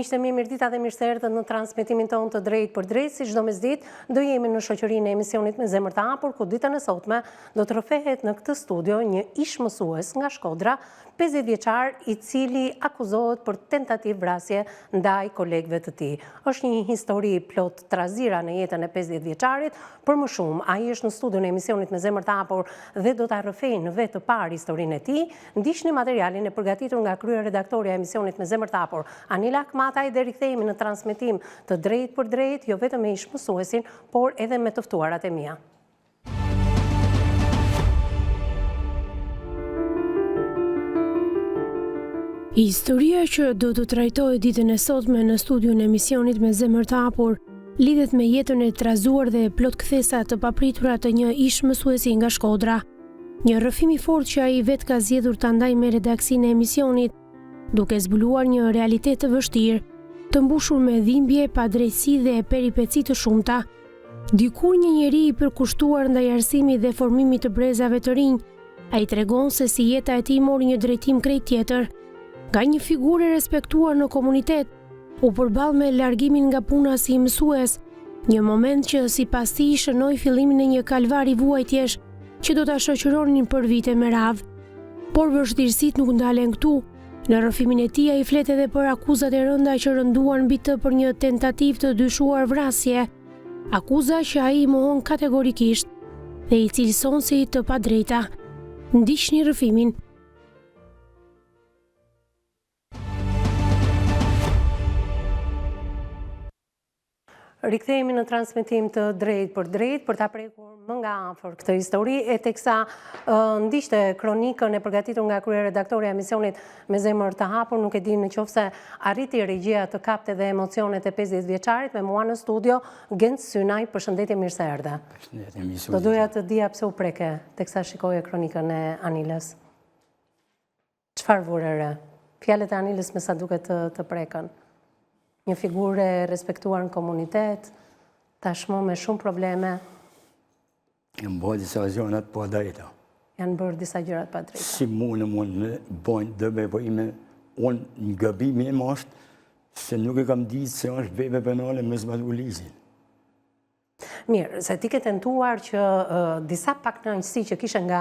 Miqtë e mi, mirëdita dhe mirë se erdhët në transmetimin tonë të drejtpërdrejtë, si çdo mesditë, do jemi në shoqërinë e emisionit me zemër të hapur, ku ditën e sotme do të rrëfehet në këtë studio një ish mësues nga Shkodra, 50 vjeçar i cili akuzohet për tentativë vrasje ndaj kolegëve të tij. Është një histori plot trazira në jetën e 50 vjeçarit, për më shumë, ai është në studion e emisionit me zemër të hapur dhe do ta rrëfejë në vetë të parë historinë e tij. Ndiqni materialin e përgatitur nga kryeredaktorja e emisionit me zemër të hapur, Anila Akmataj dhe rikthehemi në transmetim të drejtpërdrejtë, jo vetëm me ish mësuesin, por edhe me të ftuarat e mia. Historia që do të trajtohet ditën e sotme në studion e emisionit me zemër të hapur, lidhet me jetën e trazuar dhe plot kthesa të papritura të një ish mësuesi nga Shkodra. Një rrëfim i fortë që ai vetë ka zgjedhur ta ndajë me redaksinë e emisionit, duke zbuluar një realitet të vështirë, të mbushur me dhimbje, padrejtësi dhe peripeci të shumta. Dikur një njeri i përkushtuar ndaj arsimit dhe formimit të brezave të rinj, ai tregon se si jeta e tij mori një drejtim krejt tjetër. Nga një figurë e respektuar në komunitet, u përball me largimin nga puna si mësues, një moment që sipas tij shënoi fillimin e një kalvari vuajtjesh që do ta shoqëronin për vite me radhë. Por vështirësitë nuk ndalen këtu. Në rrëfimin e tij ai flet edhe për akuzat e rënda që rënduan mbi të për një tentativë të dyshuar vrasje, akuza që ai i mohon kategorikisht dhe i cilëson si të padrejta. Ndiqni rrëfimin. Rikthehemi në transmetim të drejtpërdrejtë për ta prekur më nga afër këtë histori e teksa ndiqte kronikën e përgatitur nga kryeredaktorja e emisionit me zemër të hapur, nuk e di në qoftë se arriti regjia të kapte dhe emocionet e 50 vjeçarit me mua në studio, Genc Synaj, përshëndetje mirë se erdhe. Përshëndetje, mirë se Do doja të dija pse u preke teksa shikoje kronikën e Anilës. Çfarë vure re? Fjalët e Anilës me sa duket të, të prekën. Një figurë e respektuar në komunitet, tashmë me shumë probleme. Janë bërë disa gjëra të padrejta. Janë bërë disa gjëra të padrejta. Si mund mund me bojnë dhe me bëjme, unë një gabimi im është se nuk e kam ditë se është vepër penale me zbatu ligjin. Mirë, se ti ke tentuar që disa pakënaqësi që kishe nga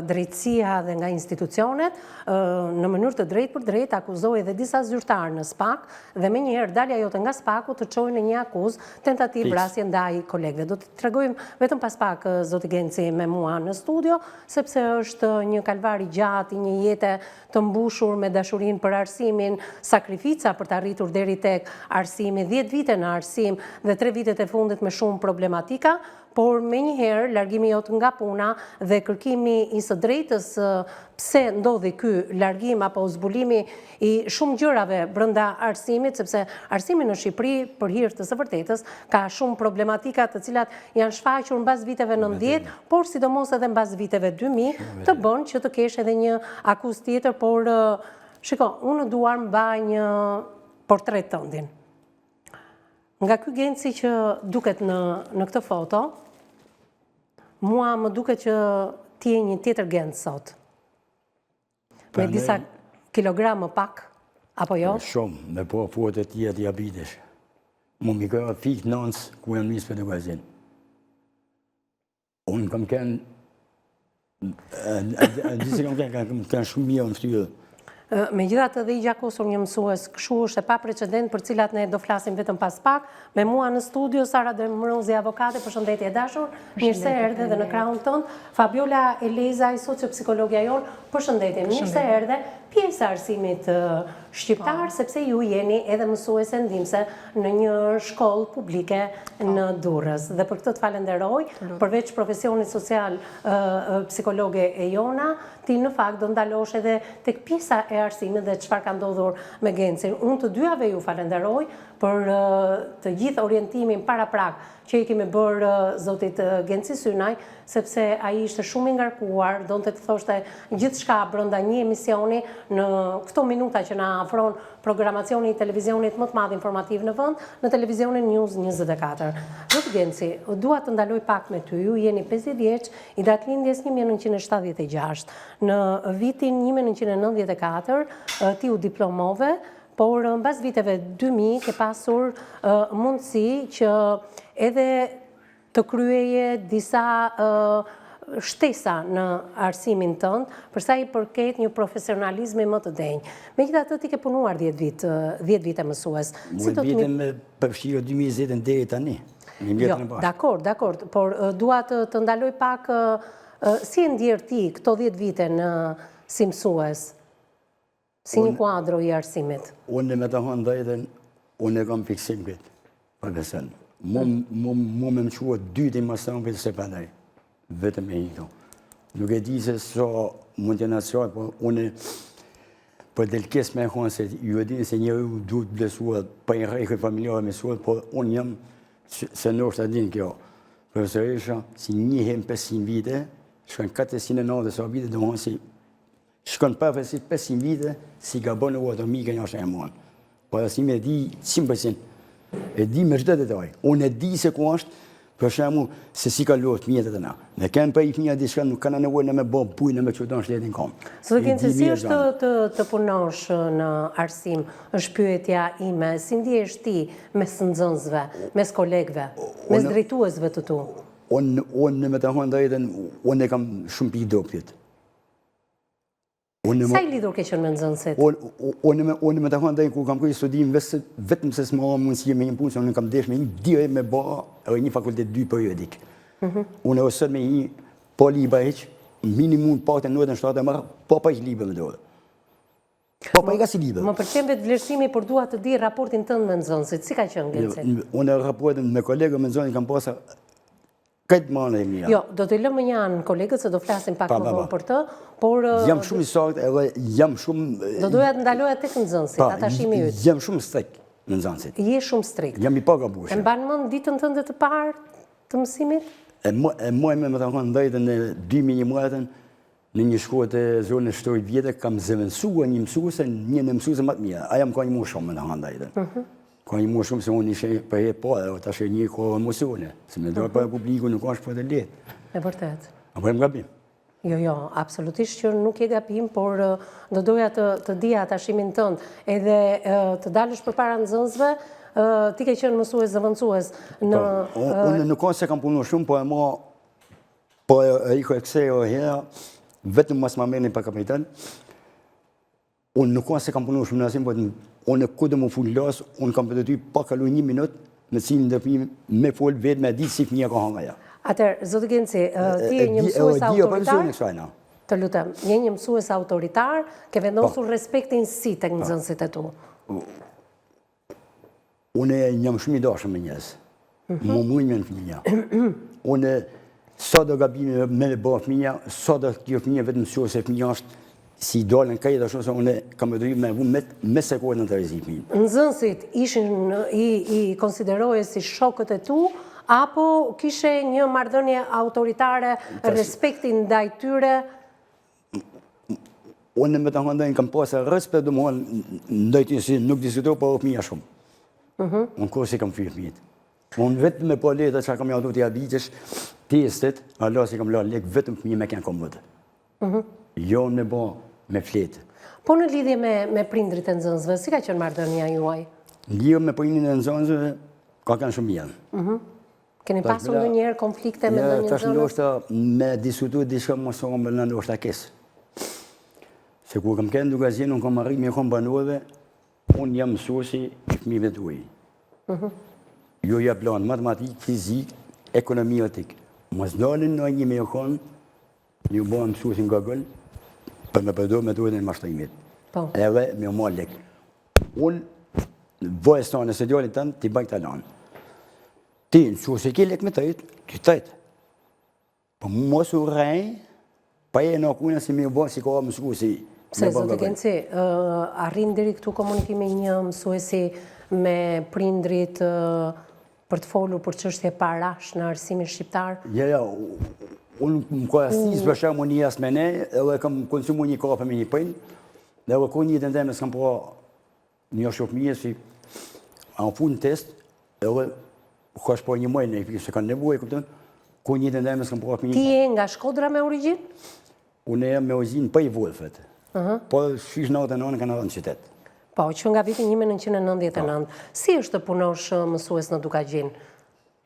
drejtësia dhe nga institucionet, në mënyrë të drejtpërdrejtë akuzoje dhe disa zyrtarë në SPAK dhe menjëherë dalja jote nga SPAK-u të çoi në një akuzë tentativë vrasje ndaj kolegëve. Do të tregojmë vetëm pas pak zoti Genci me mua në studio, sepse është një kalvar i gjatë i një jete të mbushur me dashurinë për arsimin, sakrifica për të arritur deri tek arsimi, 10 vite në arsim dhe 3 vitet e fundit me shumë problematika, por menjëherë largimi jot nga puna dhe kërkimi i së drejtës pse ndodhi ky largim apo zbulimi i shumë gjërave brenda arsimit, sepse arsimi në Shqipëri për hir të së vërtetës ka shumë problematika të cilat janë shfaqur mbas viteve 90, por sidomos edhe mbas viteve 2000, të bën që të kesh edhe një akuzë tjetër, por shiko, unë në duar mbaj një portret tëndin. Nga ky Genci që duket në, në këtë foto, mua më duket që ti je një tjetër Genc sot. Me disa kilogram më pak, apo jo? Shumë, me po fotot e tija ti habitesh. Mu m'i ka fikë nanës ku jam nisë për edukazin. Unë kam kenë, e di se kam kenë, kam kenë shumë mirë në ftyrë. Megjithatë dhe i gjakosur një mësues, kështu është e paprecedent për cilat ne do flasim vetëm pas pak, me mua në studio, Sara Demrozi, avokate, përshëndetje e dashur, mirë se erdhe dhe në krahun tënd, Fabiola Elezaj, sociopsikologja jonë, përshëndetje, mirë se erdhe, pjesë e arsimit shqiptar, po. sepse ju jeni edhe mësuese ndihmëse në një shkollë publike po. në Durrës. Dhe për këtë të falenderoj, përveç profesionit social psikologe e jona, ti në fakt do ndalosh edhe tek pjesa e arsimit dhe çfarë ka ndodhur me Gencin. Unë të dyjave ju falenderoj për të gjithë orientimin paraprak që i kemi bërë zotit Genci Synaj, sepse ai ishte shumë i ngarkuar, donte të thoshte gjithçka brenda një emisioni në këto minuta që na afron programacioni i televizionit më të madh informativ në vend, në televizionin News 24. Zoti Genci, dua të ndaloj pak me ty, ju jeni 50 vjeç, i datëlindjes 1976. Në vitin 1994, ti u diplomove. Por mbas viteve 2000 ke pasur mundësi që edhe të kryeje disa shtesa në arsimin tënd, për sa i përket një profesionalizmi më të denjë. Megjithatë ti ke punuar 10 vit, 10 vite mësues. Si do të vite me përfshirë 2020 deri tani. Jo, dakord, dakord, por dua të të ndaloj pak si je ndjerë ti këto 10 vite në si mësues? Si një kuadro i arsimit? Unë me të thënë drejtën, unë e kam fiksim këtë, profesion. Mu, mu, mu me më çu dyti më së s'e pranoj, vetëm e një Nuk e di se sa mund të jenë atë po unë për delkes me thonë se ju e dini se njeriu duhet blesua për një rejkë familjare me suat, po unë jam, se ndoshta din kjo, profesoresha, si një herë në 500 vite, shkon 490 sa vite, do si Shkon përafërsisht 500 vite si gabon në atomike një është e mon. Po edhe si me di 100%. E di me çdo detaj. Unë e di se ku është, për shembull, se si ka luajt fëmijët e na. Ne kem për i fëmija diçka nuk kanë nevojë në me bë bujë në me çudon shtetin kom. Zoti Genci, si është të, të, të punosh në arsim? Është pyetja ime. Si ndihesh ti mes nxënësve, mes kolegëve, mes drejtuesve të tu? Unë, unë me të thënë drejtën, unë e kam shumë pikë dobët. Sa i lidhur ke qenë me nxënësit? Unë me të thënë drejtën, kur kam kry studim, vetëm se s'më ra mundësi me një punë, se unë kam desh me një dire me ba edhe një fakultet dy periodik. Mhm. Unë ose me një po libra hiq, minimum pak të 97 e marrë, po pa hiq libra me dorë. Po pa i ka si libra. Më pëlqen vetëvlerësimi, por dua të di raportin tënd me nxënësit. Si ka qenë, Genci? Unë raportin me kolegë me nxënësit kam pasë Këtë më anë e mira. Jo, do t'i lëmë mënjanë kolegët, se do flasim pak më vonë për të, por... Jam shumë i saktë edhe jam shumë... Do doja të ndaloja tek nxënësit, atashimi yt. Jam shumë strikt me nxënësit. Je shumë strikt. Jam i pagabueshëm. E mban mend ditën tënde të parë të mësimit? E maj men me të thënë drejtën në 2011 Në një shkollë të zonës Shtoj Vjetër kam zëvendësuar një mësuese, një në mësuese më të mira. Ajo më ka njohur shumë me thënë drejtën. Mhm. Ka njohur shumë se unë ishe për herë parë, edhe tash e një ka emocione, se me dalë para publiku nuk është për të lehtë. E vërtet. Apo jam gabim? Jo, jo, absolutisht që nuk je gabim, por do doja të, të dija atashimin tënd, edhe të dalësh përpara nxënësve, ti ke qenë mësues zëvendësues në... Po, unë nuk ka se kam punu shumë, po e ma Po e iko e kësej o hera, vetëm mos ma merrni për kapital. Unë nuk ka se kam punu shumë në arsim, po unë ku do më fut n'klasë, unë kam për të ty pa kalu një minut me cilin ndër fëmijë me fol vetë me ditë si fëmija ka hangër ja. Atëherë, zoti Genci, ti je një mësues autoritar? Të lutem, je një mësues autoritar, ke vendosur po. respektin si tek po. nxënësit e tu? Unë jam shumë i dashur me njerëz. Mhm. Më mujnë me në fëmija. Unë sa do gabime me në bë fëmija, sa do kjo fëmija vetëm mësua se fëmija është si i dalën krejt ashtu se unë kam e me vu me, me sekundë në terezi fëmijën. Nxënësit ishin i, i konsideroje si shokët e tu, apo kishe një marrëdhënie autoritare, respektin ndaj tyre? Unë me të thënë kam pasë respekt, domethonë, ndaj ty si nuk diskutoj, po fëmija shumë. Mhm. Unë kurrë s'i kam fy fëmijët. Unë vetëm me po letra që kam ja du t'ja ditësh, testet, ala s'i kam la lek, vetëm fëmijë me kenë komod. Mhm. Jo me bo me fletë. Po në lidhje me, me prindrit e nxënësve, si ka qenë marrëdhënia juaj? Në lidhje me prindrit e nxënësve, ka qenë shumë mirë. Mhm. Keni pasur ndonjëherë konflikte me ndonjë nxënës? Tash ndoshta me diskutu diçka më sa më në ndoshta kes. Se kur kam qenë Dukagjin, unë kam arrit me kon banorëve, unë jam mësuesi i fëmijëve tuaj. Mhm. Ju jap lanë matematikë, fizikë, ekonomi etikë. Mos dalin në një me kon, ju bëhem mësuesi në Google, për me përdor metodën e mashtrimit. Po. Edhe me u marrë lek. Unë, vojës tonë, nëse djalin tënd, ti bëj këta lanë. Ti, në qoftë se ke lek me tret, ti tret. Po mos u rrej, pa e në kuna si me u bë si ka mësuesi. Pse, zoti Genci, arrin deri këtu komunikimi i një mësuesi me prindrit për të folur për çështje parash në arsimin shqiptar? Jo, jo, unë më ka rastis për shembull një rast me ne, edhe kam konsumu një kafe me një prind, edhe ku një të ndeme s'kam po një shok fëmijë si a u fut në test, edhe ka shpo një muaj në i se kanë nevojë, kupton? Ku një të ndeme s'kam po fëmijë. Ti je nga Shkodra me origjinë? Unë jam me origjinë prej Vorfit. Po shish natën në kanë ardhur në qytet. Po, që nga viti 1999. Si është të punosh mësues në Dukagjin?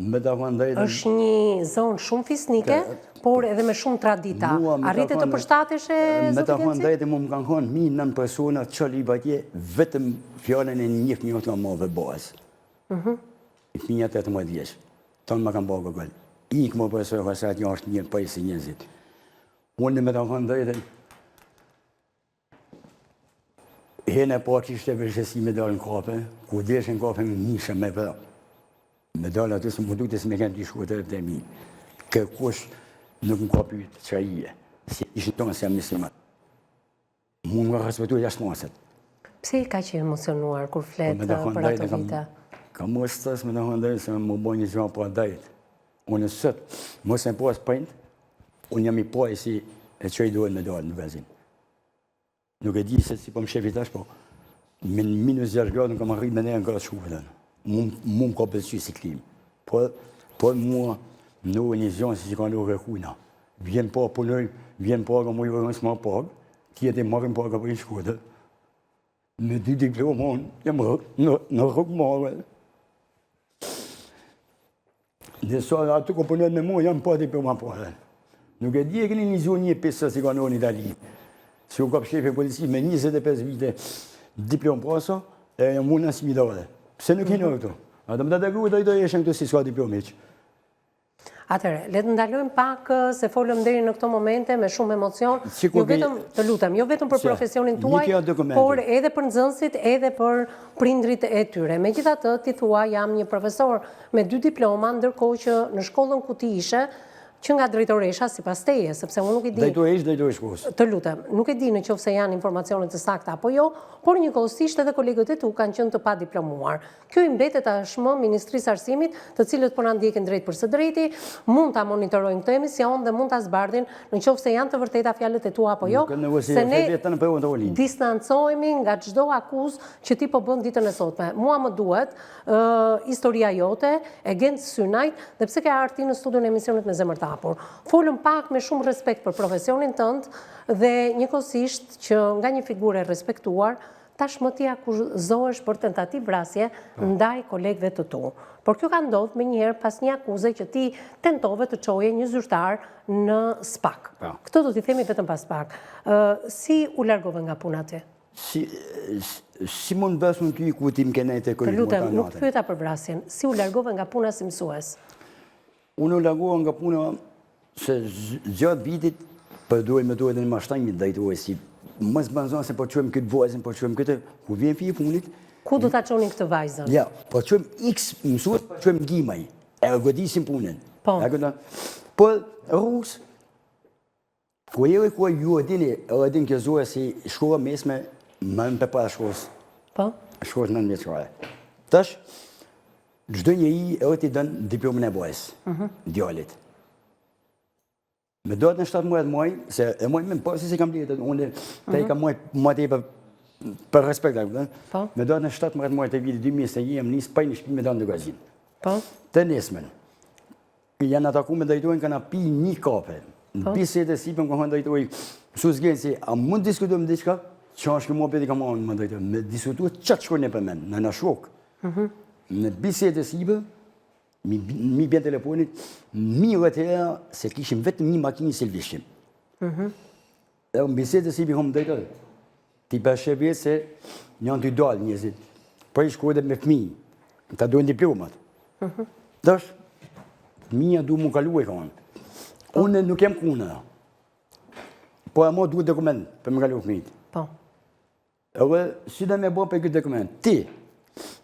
Me ta thënë drejtën... është një zonë shumë fisnike, por edhe me shumë tradita. Arrite të përshtateshe, zoti Genci? Me ta thënë drejtën, mu më kanë thonë, mi nën persona që li atje, vetëm fjalën e një fëmijë të madhe bazë. Mhm. I fëmija 18 vjeç. Tonë më kanë bërë gogol. Ik më profesor, se atë një është një prej si njerëzit. Unë me ta thënë drejtën, Herën e parë që ishte vështirësi me dalë në kafe, ku deshe në kafe me misha me vrap. Me dalë aty se më dukte se me kenë të shkuar të mi. Kërkush nuk më ka pyet çka je. Si ishin tonë se jam musliman. Mu më ka respektu jashtë maset. Pse je kaq i emocionuar kur flet po, për ato vite? Kam më stres me të thënë drejtën se më bën një gjë pa drejt. Unë sot, mos me pas prind, unë jam i pari si e çoj duhet me dalë në Dukagjin. Nuk e di se si po më shefi tash, po me minus 6 gradë nuk kam arrit me nejt në krah shkupit. Mu më ka pëlqy si klimë. Po, po mua në një zonë si që ka në kërkujna. Vjen po punoj, vjen po nga mu i s'ma pagë, tjetër marrim pagë për i shkutët. Me dy diploma, unë jam në, në rrugë marrë. Disa aty ku punojnë me mua janë pa diploma po edhe. Nuk e di e keni një zonë një pisë si ka në Itali. Si u kap shefi polici me 25 vite diplom paso, e jam unë asë mi dale. Pse nuk jeni këtu? A do më të dëgru dhe i do jeshen këtu si s'ka diplom hiç. Atëherë, le të ndalojmë pak se folëm deri në këto momente me shumë emocion, jo vetëm, të lutem, jo vetëm për profesionin tuaj, por edhe për nxënësit, edhe për prindrit e tyre. Megjithatë, ti thua jam një profesor me dy diploma, ndërkohë që në shkollën ku ti ishe, që nga drejtoresha sipas teje, sepse unë nuk i di. Drejtoresh, drejtori shkollës. Të lutem, nuk e di në qoftë se janë informacione të sakta apo jo, por njëkohësisht edhe kolegët e tu kanë qenë të padiplomuar. Kjo i mbetet tashmë Ministrisë së Arsimit, të cilët po na ndjekin drejtpërsëdrejti, mund ta monitorojnë këtë emision dhe mund ta zbardhin në qoftë se janë të vërteta fjalët e tua apo jo, se ne distancohemi nga çdo akuzë që ti po bën ditën e sotme. Mua më duhet historia jote, e Genc Synajt, dhe pse ke ardhur ti në studion e emisionit me zemër të hapur. Folëm pak me shumë respekt për profesionin tënd dhe njëkohësisht që nga një figurë e respektuar, tashmë ti akuzohesh për tentativë vrasje po. ndaj kolegëve të tu. Por kjo ka ndodhur menjëherë pas një akuze që ti tentove të çoje një zyrtar në SPAK. Po. Këto do t'i themi vetëm pas pak. Si u largove nga puna ti? Si, si mund të bësh unë ty ku ti më ke nejtë e Të lutem, nuk pyeta për vrasjen. Si u largove nga puna si mësues? Unë u largova nga puna se gjatë vitit përdorin metodën e mashtrimit drejtuar si mos bën zonë se po çojmë këtë vajzën, po çojmë këtë, ku vjen fi i fundit. Ku do ta çonin këtë vajzën? Ja, po çojmë X mësues, po çojmë Gimaj. E godisim punën. Po. E Po rrugës Ku jeri ku ju e dini, edhe din kjo zonja si shkolla mesme më në përpara shkollës. Po? Shkollës nëntëvjeçare. Tash, çdo njeri edhe ti dën diplomën e vajzës, mhm. djalit. Me datën 17 maj, se e maj men, po si si kam letët, unë te i mhm. kam maj ma tepër për respekt, a po? Me datën 17 maj të vitit 2021, jam nisë prej në shpi me dalë në Dukagjin. Po? Të nesërmen, Jena taku me drejtorin kena pi një kafe. Në po. bisedë e sipër më ka thënë drejtori, mësues Genci, a mund të diskutojmë diçka? Që është kjo muhabeti ka marrë më drejtori? Me diskutu çka shkon nëpër mend, në na shok. Mhm. Në bisedë e sipër, mi, mi bjen telefonit, mi herë se kishim vetëm një makinë si lvishim. Mhm. Edhe në bisedë e sipër më drejtori. Ti po e sheh vetë se janë tu dalë njerëzit. Po i shkojnë me fëmijë. Ta duhen diplomat. Mhm. Tash, fëmija du mu kalu e kanë. Po. Unë nuk jam kuna. Po e mo duhet dokument për me kalu fëmijët. Po. Edhe si do me bo për këtë dokument? Ti,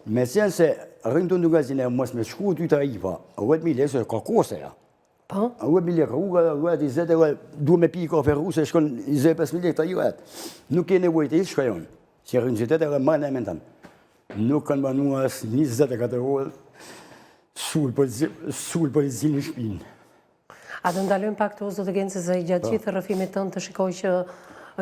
me qenë se rrinë të në e mos me shku ty tarifa, 10.000 lekë, se ka koste ja. Po? 10.000 lekë rruga, 10, 20, edhe du me pi kafe rrugë, se shkon 25.000 lekë tarifa. Nuk ke nevojë ti, shkoj unë. Si rrinë qytet edhe marr në emrin tënd. Nuk kanë vonu as 24 orë, sul polici në shpinë. A do ndalojmë pak këtu, zoti Genci, se gjatë po. gjithë rrëfimit tënd të shikoj që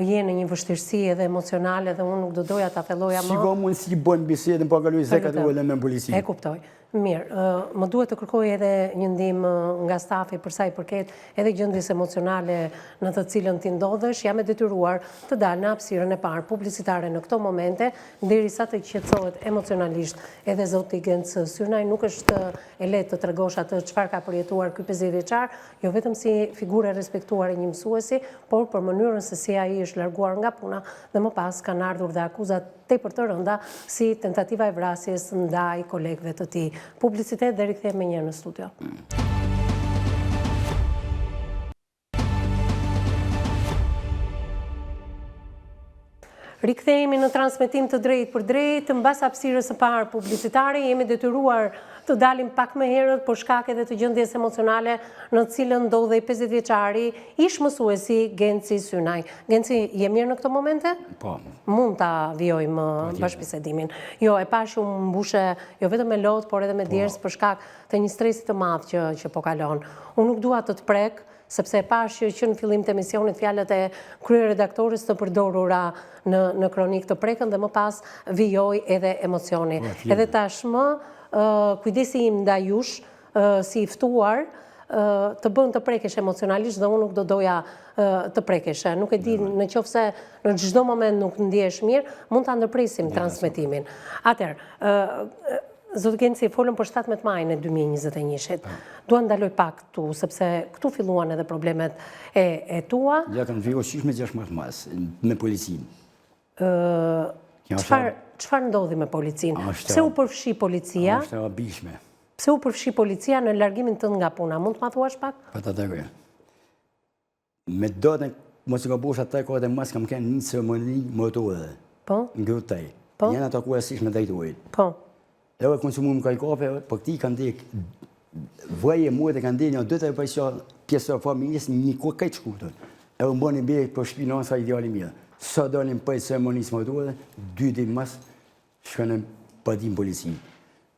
je në një vështirësi edhe emocionale dhe unë nuk do doja ta thelloja më. Si ka mundësi bëjmë bisedën pa kalu 24 orë me policinë? E kuptoj. Mirë, më duhet të kërkoj edhe një ndihmë nga stafi për sa i përket edhe gjendjes emocionale në të cilën ti ndodhesh, jam e detyruar të dal në hapësirën e parë publicitare në këto momente, derisa të qetësohet emocionalisht edhe zoti Genc Synaj, nuk është e lehtë të tregosh atë çfarë ka përjetuar ky 50 vjeçar, jo vetëm si figurë e respektuar e një mësuesi, por për mënyrën se si ai është larguar nga puna dhe më pas kanë ardhur dhe akuzat tepër të rënda si tentativa e vrasjes ndaj kolegëve të tij. Publicitet dhe rikthehemi menjëherë në studio. Rikthehemi në transmetim të drejtpërdrejtë, mbas hapësirës së parë publicitare, jemi detyruar të dalim pak më herët për shkak edhe të gjendjes emocionale në të cilën ndodhej 50 vjeçari, ish mësuesi Genci Synaj. Genci, je mirë në këto momente? Po. Mund ta vijojmë bashkëbisedimin. Jo, e pashë që u mbushe jo vetëm me lot, por edhe me po. djersë për shkak të një stresi të madh që, që po kalon. Unë nuk dua të të prek, sepse e pashë që që në fillim të emisionit fjalët e kryeredaktores të përdorura në në kronikë të prekën dhe më pas vijoi edhe emocioni. Po, edhe tashmë kujdesi im ndaj jush si i ftuar të bën të prekesh emocionalisht dhe unë nuk do doja të prekeshe. Nuk e di në qoftë se në çdo moment nuk ndjehesh mirë, mund ta ndërpresim transmetimin. Atëherë, Zoti Genci, folëm për 17 majin e 2021-shit. Po. Dua të ndaloj pak këtu, sepse këtu filluan edhe problemet e, e tua. Ja, kanë fillu qysh me 16 maj, me policinë. Çfarë çfarë ndodhi me policinë? Pse u përfshi policia? Është e habitshme. Pse u përfshi policia në largimin tënd nga puna? Mund të ma thuash pak? Po ta tregoj. Me datën, mos e gabosha tre katër mas kam kenë një ceremoni mortore. Po. Në Grudë. Po. Jena taku rastësisht me drejtorin. Po. Edhe konsumum kaj kafe, po këti kanë dek, vllai e motër kanë dek një dy tre pjesë pjesë e familjes një kohë krejt shkurtër. Edhe më bëni bje për shtëpi nëna sa i djali mirë. Sa dalim prej ceremonisë mortore, dy ditë mas Shkon në padi në polici.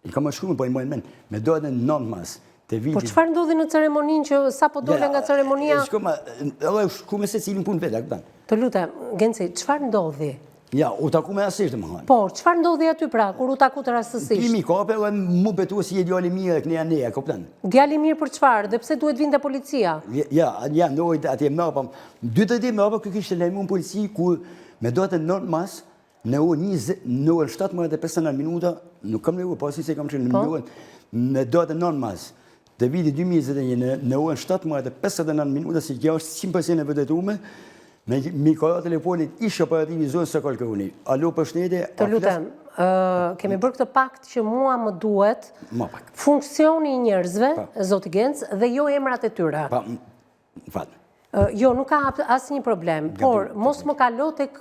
I kam shkruar, po i mbaj mend. Me datën 9 mas të Po vitit. çfarë ndodhi në ceremoninë që sapo dole nga ceremonia? Shko ma, edhe shku me secilin punë vetë, a kupton? Të lutem, Genci, çfarë ndodhi? Ja, u taku me rastësisht, domethënë. Po, çfarë ndodhi aty pra, kur u takut rastësisht? Pimi kafe dhe mu betu si je djalë i mirë, këne janë ne, a kupton? Djalë i mirë për çfarë dhe pse duhet vinte policia? Ja, ja, ndodhi atje mbrapa, dy tre ditë mbrapa, ky kishte lajmu në polici, kur me datën 9 mas, Në orën 20, në orën 17:59 minuta, nuk kam nevojë, pasi se kam qenë në po. orën në datën 9 mars të vitit 2021 në, në orën 17:59 minuta, se kjo është 100% e vërtetume, me m'i ka ra telefonit ish operativi i zonës Sokol Kruni. Alo përshëndetje. Të lutem, kemi bërë këtë pakt që mua më duhet më pak. Funksioni i njerëzve, zoti Genc, dhe jo emrat e tyre. Pa, Më fal. Jo, nuk ka asnjë problem, por mos më kalo tek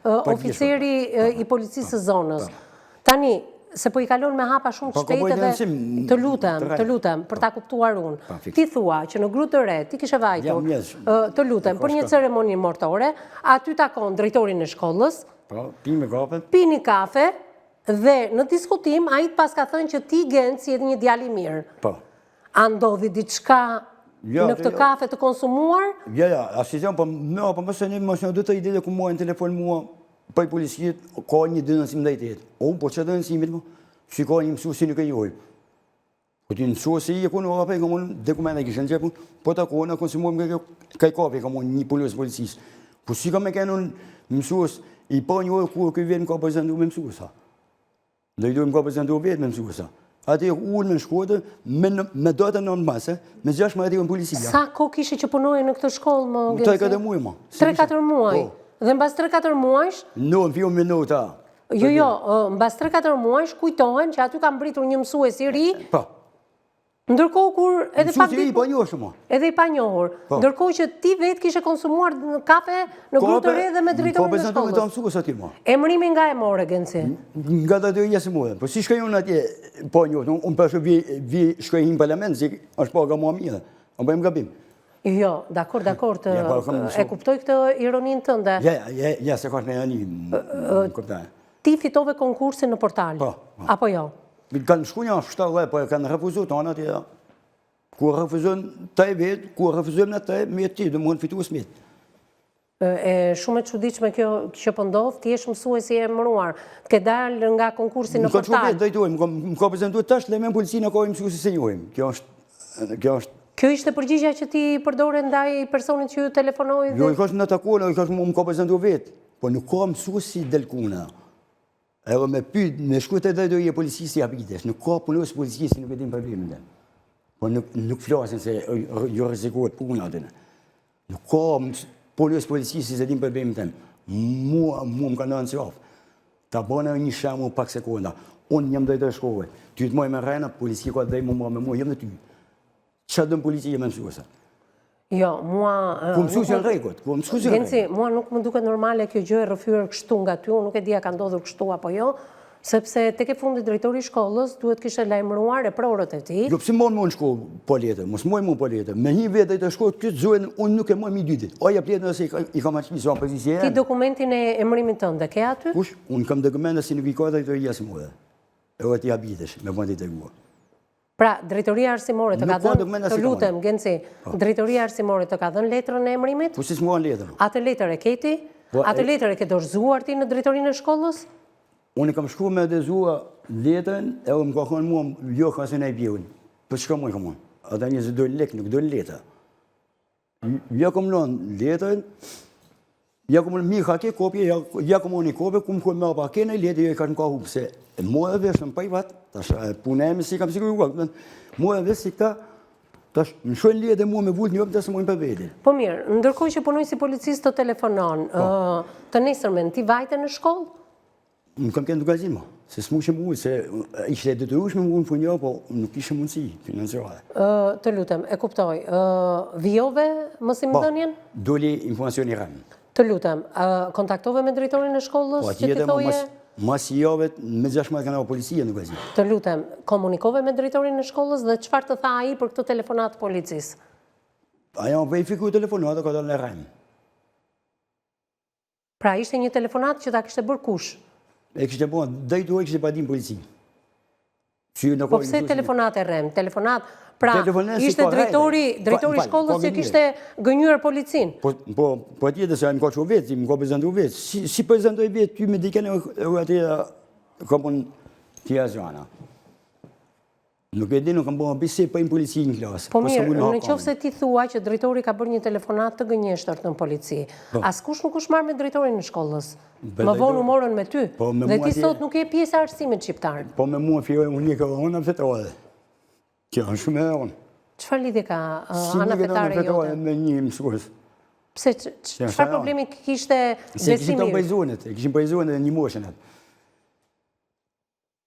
oficeri i policisë së zonës. Tani, se po i kalon me hapa shumë të shpejtë dhe të lutem, të lutem, për ta kuptuar unë. Ti thua që në Grudë të Re, ti kishe vajtur, të lutem, për një ceremoni mortore, aty takon drejtorin e shkollës, po, pini kafe, pini kafe, dhe në diskutim, ai të paska thënë që ti Genc je një djalë i mirë. Po. A ndodhi diçka jo, në këtë jo. kafe të konsumuar? Jo, jo, asgjë, po më po më një më dy tre ditë ku mua në telefon mua prej policisë ka një denoncim ndaj teje. O, po çfarë denoncimi mo? Si ka një mësues nuk e njoh. Po ti mësues si e ku në apo kam unë dokumente kishin xhep, po takohna konsumojmë kjo kaj kafe kam unë një punonjës policisë. Po si kam me kenë unë mësues i panjohur kur ky vjen ka prezantu me mësuesa. Dhe më ka prezentu vetë me mësuesa. Aty unë në Shkodër, me, me datën 9 mas, me 16 në policia. Sa kohë kishe që punoje në këtë shkollë, më Genci? 3-4 muaj, ma. 3-4 muaj? Po. Dhe mbas 3-4 muajsh? Në, në fillu me në ta. Jo, jo, mbas 3-4 muajsh kujtohen që aty ka mbërritur një mësues i ri. Po. Ndërkohë kur edhe pak ditë i panjohur shumë. Edhe i panjohur. Po. Ndërkohë që ti vetë kishe konsumuar në kafe në Grudë të Re dhe me drejtorin e shkollës. Po mësues aty më. Emërimin nga e more Genci? Nga drejtoria se more. Po si shkoj unë atje pa njohur, unë po vi vi shkoj në parlament, si është paga më mirë. A bëjmë gabim? Jo, dakord, dakord, po, e kuptoj këtë ironinë tënde. Ja, ja, ja, se ka me ironi, kuptoj. Ti fitove konkursin në portal, po, po. apo jo? Kanë shku një 70, po e kanë refuzu të anat, ja. Ku refuzon të e vetë, ku refuzojmë në të e, me ti, dhe mund fitues me. E shumë e çuditshme kjo që po ndodh, ti je mësues i emëruar, të ke dalë nga konkursi në portal. Më ka çu vetë drejtori, më ka prezantuar tash le me policinë ka mësuesi s'e njohim. Kjo është kjo është Kjo ishte përgjigja që ti përdore ndaj personit që ju telefonoi dhe Jo, i thashë në takon, i thashë më ka prezantuar vetë. Po nuk ka mësues si del kuna. Edhe me pyet, me shku te drejtoria e policisë i habitesh, nuk ka punonjës policisë nuk e din problemin tem. Po nuk, nuk flasin se ju rrezikohet puna aty. Nuk ka punonjës policisë s'e din problemin tem. Mua, mua më kanë rënë qafë. Ta bëna një shembull pak sekonda. Unë jam drejtor shkolle. Ty të moj me rrena, policia ka drejt me marrë me mua, jam me ty. Ça don policia me mësuesat? Jo, mua... Ku mësues janë rregut, ku mësues janë rregut. Genci, mua nuk më duket normale kjo gjë e rrëfyer kështu nga ty, unë nuk e di a ka ndodhur kështu apo jo, sepse tek e fundit drejtori i shkollës duhet kishte lajmëruar eprorët e tij. Jo, pse më në shkollë po letër, mos moj më po letër. Me një vetë drejtor shkollë, këtë zojën unë nuk e moj më dy ditë. O jep letër nëse i kam atë sa pozicie. Ti dokumentin e emërimit tënd e ke aty? Kush? Unë kam dokumente si nuk i ka drejtoria arsimore. Edhe ti habitesh, me bën ti treguar. Pra, drejtoria arsimore të ka dhënë, të lutem, Genci, po. drejtoria arsimore të ka dhënë letrën e emërimit? Po si s'më kanë letrën? Atë letër e ke ti? Po, Atë letër e ke dorëzuar ti në drejtorinë e shkollës? Unë kam shku me dorëzua letrën, edhe më ka thonë mua, jo ka se në i bjellin. Po çka më kam unë? Ata njerëz do lek, nuk do letër. Ja kom lënë letrën, ja kom lënë mirë ka ke kopje, ja, ja kom lënë një kopje, ku më kërë me apa ke në letër, jo i ka në ka humbë, se mua e vesh në privat, tash puna e me si kam siguruar, mua e vesh si këta, tash më shojnë letër mua me vulë një opë, të se mojnë për vete. Po mirë, ndërkohë që punonjësi i policisë të telefonon, po. të nesërmen, ti vajte në shkollë? Unë kam kenë Dukagjin, ma, se s'mu që mu, se ishte e detyrueshme mu në fundjavë, po nuk ishe mundësi financiare. Të lutem, e kuptoj. Vijove mësimdhënien? Po, doli informacioni i rremë. Të lutem, kontaktove me drejtorin e shkollës po, që t'i thoje? Mas javët, me 16 kanë policia në Dukagjin. Të lutem, komunikove me drejtorin e shkollës dhe çfarë të tha ai për këtë telefonatë të policisë? Ai janë verifiku telefonata, ka dalë e rremë. Pra ishte një telefonatë që ta kishte bërë kush? E kishte bërë, drejtori kishte padi në polici. Po pse telefonatë e rremë? Telefonatë, pra ishte drejtori, drejtori i shkollës që kishte gënjyer policinë. Po, po, po atje se ai më ka çu vetë, më ka prezantuar vetë. Si, si prezantoi vetë ty me dikën e aty ka pun ti azana. Nuk e di, nuk kam bërë bisedë për në polici në klasë. Po, po mirë, në qoftë se ti thua që drejtori ka bërë një telefonatë të gënjeshtërt në polici, po. askush nuk është marrë me drejtorin e shkollës. Më vonë u morën me ty. Po, dhe ti sot nuk je pjesë e arsimit shqiptar. Po me mua filloi unë një këvë unë fetare. Kjo është shumë e rëndë. Çfarë lidhje ka ana fetare jote? Me një mësues. Pse, çfarë problemi kishte Besimi? Se kishin të bëjzunët, kishin bëjzunët e një moshën atë.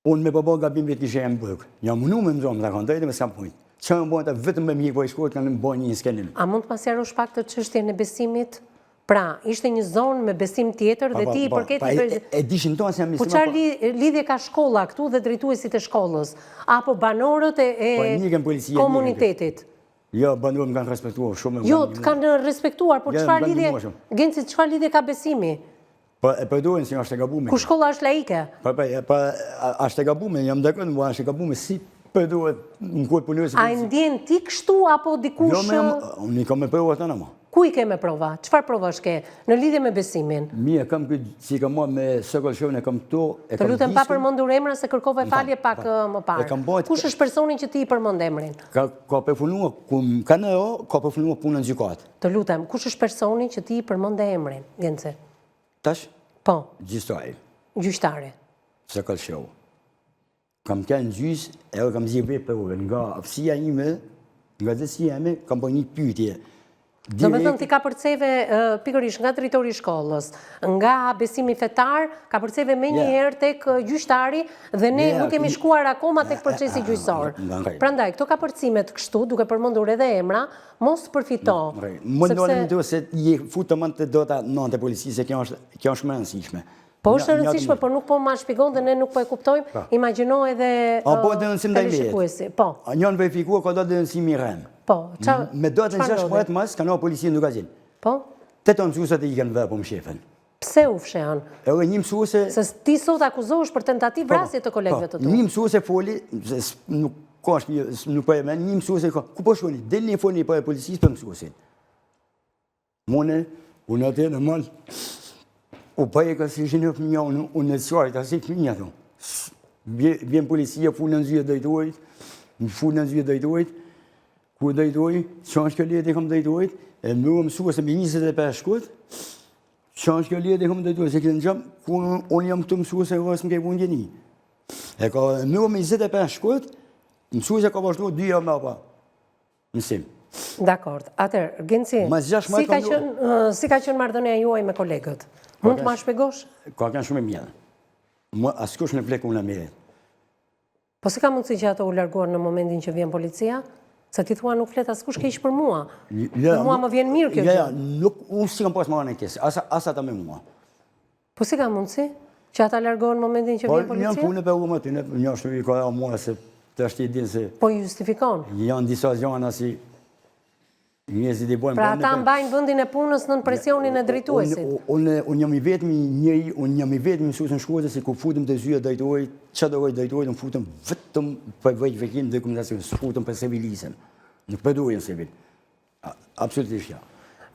Unë me po bo gabim vetë kishe jam burg. Jam munu me mëzomë, dhe kanë drejtë me s'kam pujtë. Që më bojnë të vetëm me mjekë po i shkurt, kanë më bojnë një skenim. A mund të ma sqarosh pak këtë çështjen e besimit? Pra, ishte një zonë me besim tjetër dhe ti i përket një e, e dishin tonë se jam Po çfarë lidhje ka shkolla këtu dhe drejtuesit e shkollës? Apo banorët e, e po, komunitetit? Jo, banorët më kanë respektuar shumë. Jo, të kanë respektuar, por çfarë lidhje, Genci, çfarë lidhje ka besimi? Po e përdorin si është e gabume. Ku shkolla është laike? Po, po, po, është e gabume, jam dakord, po është e gabume, si përdoret në kohë punojë. A e ndjen ti kështu apo dikush? Jo, më, unë i kam me prova të në Ku i ke me prova? Çfarë provash ke në lidhje me besimin? Mirë, kam këtë si kam marrë me Sokol Shehun, e kam këto, e kam Të lutem pa përmendur emra se kërkove falje pak më parë. Kush është personi që ti i përmend emrin? Ka ka përfunduar, ku ka në ka përfunduar punën në gjykatë. Të lutem, kush është personi që ti i përmende emrin, Genci? Tash? Po. Gjyqtari. Gjyqtari. Sokol Shehu. Kam qenë në gjyq, edhe kam zgjidhë vetë provën. Nga aftësia ime, nga aftësia ime, kam bërë një pyetje. Domethënë ti kapërceve pikërisht nga drejtori i shkollës, nga besimi fetar, kapërceve menjëherë tek gjyqtari dhe ne nuk kemi shkuar akoma tek procesi gjyqësor. Prandaj, këto kapërcimet kështu, duke përmendur edhe emra, Mos përfito. Më ndalë një do se je fut të mend të data nëntë e policisë, se kjo është kjo është më e rëndësishme. Po është e rëndësishme, por nuk po ma shpjegon dhe ne nuk po e kuptojmë. Po. Imagjino edhe A po denoncim ndaj vetë. Po. A njën verifikuar ka dalë denoncimi i rremë. Po, ça Me datën 16 mars kanë ardhur policinë Dukagjin. Po. Tetë mësuesat i ikën ve po mshefen. Pse u fshehën? Edhe një mësuese... Se ti sot akuzohesh për tentativë po, vrasje të kolegëve po, të tu. Një mësuese foli, nuk ka është një, nuk po e men, një mësuese ka, ku po shkoni? Delni e folni para policisë për mësuesin. Mune, Unë atje në mal, u bëje ka si ishin e fëmija, unë, unë e qajta si fëmija, thu. Vjen policia, fut në zyre drejtorit, më fut në zyre drejtorit, ku drejtori, që është kjo letër kam drejtorit, e më u mësua se me 25 shkurt, që është kjo letër kam drejtorit, se këtë në gjëmë, ku unë jam këtu mësues e vësë më ke vundje një. E ka më me 25 shkurt, mësuesja ka vazhdu dy javë më pa. Mësim. Dakord. Atëherë, Genci, si ka qenë si ka qenë marrëdhënia juaj me kolegët? Mund të ma shpjegosh? Ka qenë shumë e mirë. Më askush nuk flet unë mirë. Po si ka mundësi që ato u larguan në momentin që vjen policia? Se ti thua nuk flet askush keq për mua. Ja, mua më vjen mirë kjo gjë. Ja, nuk unë s'i kam pas marrëdhënie keq, as as ata me mua. Po si ka mundësi që ata largohen në momentin që po, vjen policia? Po janë punë për umë aty, një ashtu i ka mua se tash ti din se Po justifikon. Janë disa gjëra si njerëzit i bojnë. Pra ata mbajnë vendin e punës nën presionin e drejtuesit. Unë unë jam i vetmi njeri, unë jam i vetmi mësues në Shkodër se kur futem te zyra drejtorit, çdo lloj drejtorit unë futem vetëm për verifikim dokumentacion, s'futem për civilizëm. Nuk përdorim civil. Absolutisht jo.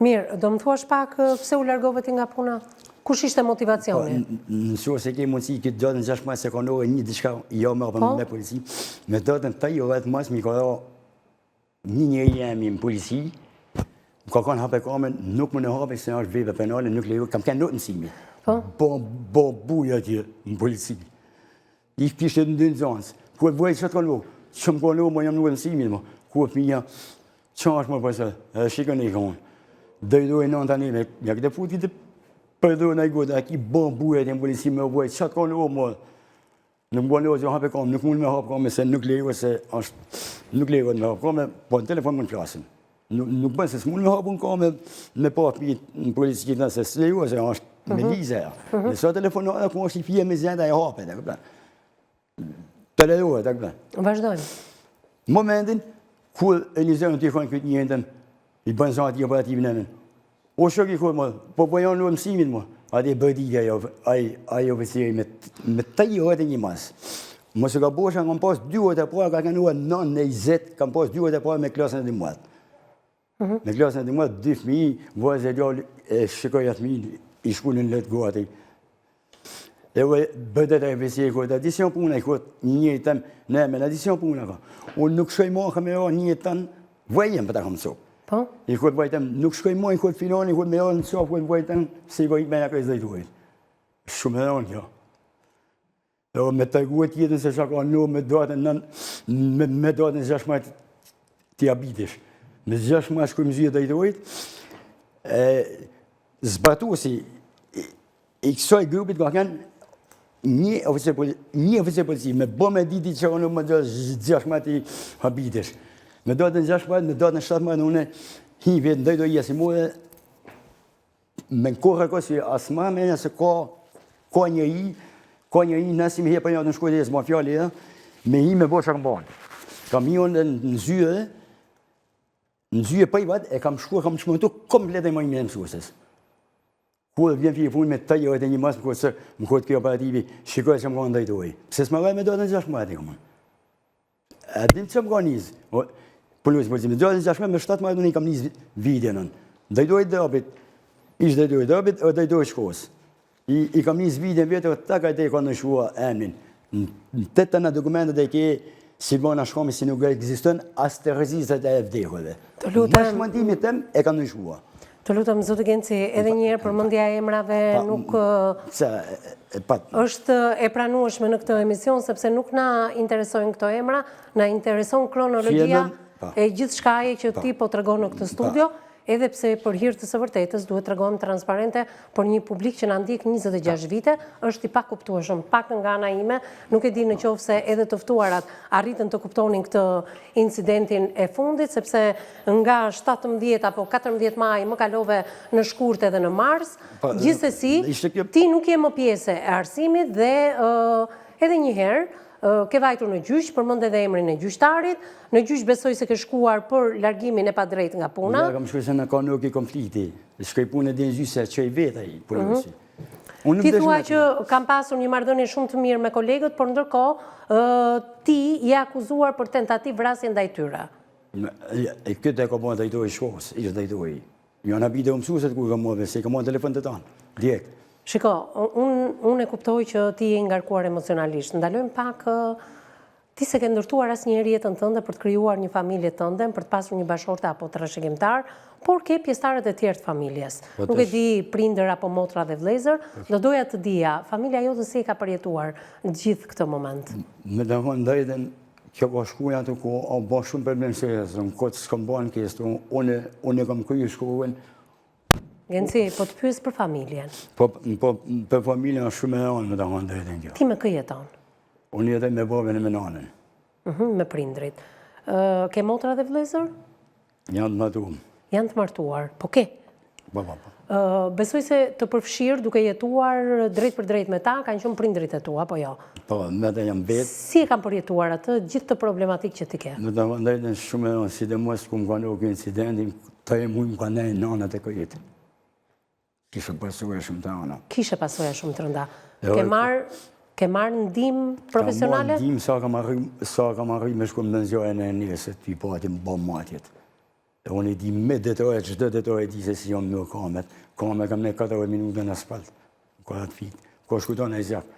Mirë, do më thuash pak pse u largove ti nga puna? Kush ishte motivacioni? Po, në qoftë se ke mundësi këtë datën 16 se ka ndodhur një diçka jo më apo po? me polici, me datën 30 mars mi ka ra një njeri jemi në polici, më ka kanë hape kamën, nuk më në hape se është vepër penale, nuk lejo, kam kenë në mësimi. Po? Bo, bo, buj atje në polici. I kishte në dy nxënës. Ku e vëj çka të kanë Që më kanë më jam në mësimin më. Ku e fëmija? Çfarë është më pasë? Edhe shikon i kanë. Doj doj në tani me ja këtë futi të për në gotë, a ki bën bujë në polici me vëj çka të kanë më. Nuk më bënë që hape kam, nuk mund me hap kam se nuk lejohet se është nuk lejohet me hap kam, po në telefon mund flasim. Nuk, nuk bën se s'mund me hap unë kam me, me pa fëmijët në polici gjithë se s'lejohet se është me mhm. ligje. Mm -hmm. Nëse telefonata ku është i fije me zenda e hapet, e kupton. Të lejohet, e kupton. Vazhdojmë. Momentin kur e një zënë të ikon këtë njëjtën, i bën sa atij operativin emën. O shok i më, po po janë në mësimin më. Aty bërditja jo, ai ai oficeri me me 31 mars. Mos e gabosha, kam pas dy orët e para, ka qenë ora 9:20, kam pas dy orët e para me klasën e 12. Mhm. Me klasën e 12, dy fëmijë, vajzë e djalë, e shikoj atë fëmijë, i shku në lot gati. E ue, bëdet e oficeri, ku e di si janë puna, i ku një njeri tem, ne, me në di si janë puna, ka. Unë nuk shkoj ma, kam e ra një tën, vëjem për ta kam mësu. Po? I ku vajtëm, nuk shkoj ma, i ku filani, i ku me ra në qafë, ku vajtëm, se i vajt me në kërës drejtorit. Shumë e rëndë kjo. Edhe me tregu e tjetën se çka ka në me datën nën, me, me datën 16 ti habitesh. Me 16 shkojmë zyre drejtorit, e, zbatuesi i, i kësaj grupit ka kenë një oficer polici, një oficer polici, me bë me diti që unë më 16 ti habitesh. Me datën 16, me datën 17, unë hi vetë ndaj do i asimore, Me në kohë ko si asma me se ka, ka njeri, ka njeri nësi me hepë një në shkojtë e s'ma fjali, me hi me bo që kam banë. Kam hi unë në zyre, në zyre privat, e kam shkuar, kam çmontu komplet e më një mësueses. Ku dhe vjen fi fund me 31 mars, më kohë se më kohë të kjo operativi, shikoj që më ka ndajtoj. Pse s'më me datën 16 e kam A din që më ka nizë? Punojës polici, me datën 16, me 17 unë i kam nizë videon. Drejtori i Dropit, ish drejtori i Dropit, o drejtori i shkollës. I, i kam nizë videon vetë, o ta ka e ka ndryshua emrin. Në të të në dokumentet e ke Silvana Shkomi si nuk ekziston as te regjistrat e vdekurve. Të lutem. Mas mandimit tem e kam ndryshua. Të lutem, zoti Genci, edhe një herë përmendja e emrave nuk është e pranueshme në këtë emision, sepse nuk na interesojnë këto emra, na intereson kronologjia e gjithçkaje që ti po tregon në këtë studio, edhe pse për hir të së vërtetës duhet tregohem transparente për një publik që na ndjek 26 vite, është i pakuptueshëm, pak nga ana ime, nuk e di në qoftë se edhe të ftuarat arritën të kuptonin këtë incidentin e fundit, sepse nga 17 apo 14 maj më kalove në shkurt edhe në mars, gjithsesi, ti nuk je më pjesë e arsimit dhe edhe një herë, ke vajtur në gjyq, përmend edhe emrin e gjyqtarit, në gjyq besoj se ke shkuar për largimin e padrejtë nga puna. Ja, kam shkuar se në ka nuk i konflikti, shkoj punë dhe në gjyq se çoj vetë ai punësi. Mhm. Ti thua që kam pasur një marrëdhënie shumë të mirë me kolegët, por ndërkohë ti je akuzuar për tentativë vrasje ndaj tyre. E këtë e ka bërë drejtori i shkollës, ish drejtori. Janë habit edhe mësueset kur kam marrë, se i kam marrë telefon të tanë, direkt. Shiko, unë e kuptoj që ti je i ngarkuar emocionalisht. Ndalojmë pak, ti s'e ke ndërtuar asnjëherë jetën tënde për të krijuar një familje tënden, për të pasur një bashkëshorte apo trashëgimtar, por ke pjesëtarët e tjerë të familjes. Po Nuk e di prindër apo motra dhe vëllezër, do doja të dija, familja jote si e ka përjetuar gjithë këtë moment? Me të thënë të drejtën, kjo ka shku aty ku o bo shumë problem serioz, unë këtë s'kam bo në kesto, unë, unë e kam kryu shkollën. Genci, po të pyes për familjen. Po, po, për familjen është shumë e rëndë, me të thënë të drejtën kjo. Ti me kë jeton? Unë jetoj me babën e me nanën. Mhm, me prindrit. Ke motra dhe vëllezër? Janë të martuar. Janë të martuar, po ke? Po, po, po. Besoj se të përfshirë duke jetuar drejtpërdrejt me ta, kanë qenë prindrit e tu, apo jo? Po, me ta jam vetë. Si e kanë përjetuar atë gjithë këtë problematikë që ti ke? Me të thënë të drejtën shumë e rëndë, sidomos kur më ka ndodhur ky incidenti, tre muj më ka nejt nana te kryet. Kishe pasoja shumë të rënda. Kishe pasoja shumë të rënda. Ke marrë ke marrë ndihmë profesionale? Kam marrë ndihmë sa kam arri, sa kam arri me shku në zjarë në nesër, ty pati më bë matjet. E unë i di me detaje, çdo detaj e di se si jam në kamet. Kame kam në 4 minuta në asfalt. Ka atë fit. Ka shkuton e zjarë.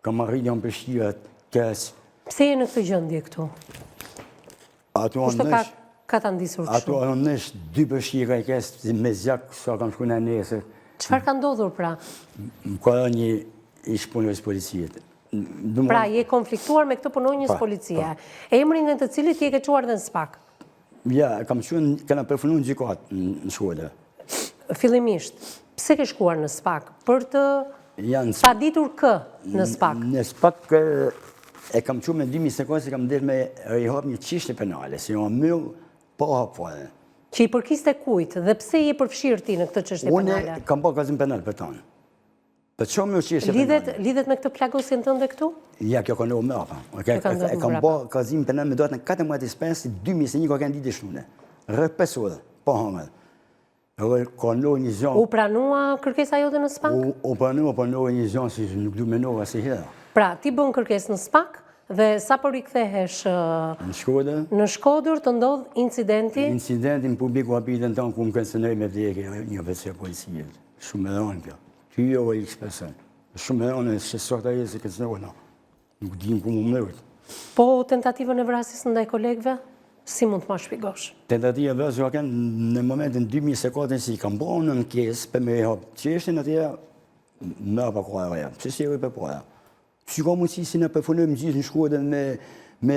Kam arri jam peshqirat, keq. Pse je në këtë gjendje këtu? Ato Kush të ka katandisur kështu? Ato janë nesh dy peshqira i kes me zjak sa kam shku në nesër. Çfarë ka ndodhur pra? Më ka një ish punonjës policie. Pra, je konfliktuar me këtë punonjës policie. Emrin e të cilit ti e ke çuar dhe në SPAK? Ja, kam çu, kena përfunu në gjykatë në shkollë. Fillimisht, pse ke shkuar në SPAK? Për të paditur kë në SPAK? Në SPAK e kam çu me 2024 se kam dasht me rihap një çështje penale, se jo myll pa hap fare. Që i përkiste kujt dhe pse je përfshirë ti në këtë çështje penale? Unë kam bërë kallëzim penal për tanë. Për që më çështje penale? Lidhet me këtë plagosjen tënde këtu? Ja, kjo ka ndodhur mbrapa. E kam bërë kallëzim penal me datën 14.5 2021 ka kenë ditë shtune. Rreth 5 orë, pa hangër. Edhe ka ndodhur një gjë. U pranua kërkesa jote në SPAK? U pranua, po ndodhi një gjë si nuk du menova asnjëherë. Pra, ti bën kërkesë në SPAK dhe sapo rikthehesh në Shkodër, në Shkodër të ndodh incidenti? Incidenti në publik u habitën tanë ku më kërcënoi me vdekje një oficer policie. Shumë e rëndë kjo. Ty jo e x person. Shumë e rëndë se sot ai se kërcënoi. Nuk dim ku mu mbrojt. Po tentativën e vrasjes ndaj kolegëve, si mund të ma shpjegosh? Tentativa e vrasjes ka qenë në momentin 2024 si kam bërë unë ankesë për me hap çështjen atje më apo ka e reja. Pse si e për para? Si ka mundësi si ne përfunojmë gjithë në Shkodër me me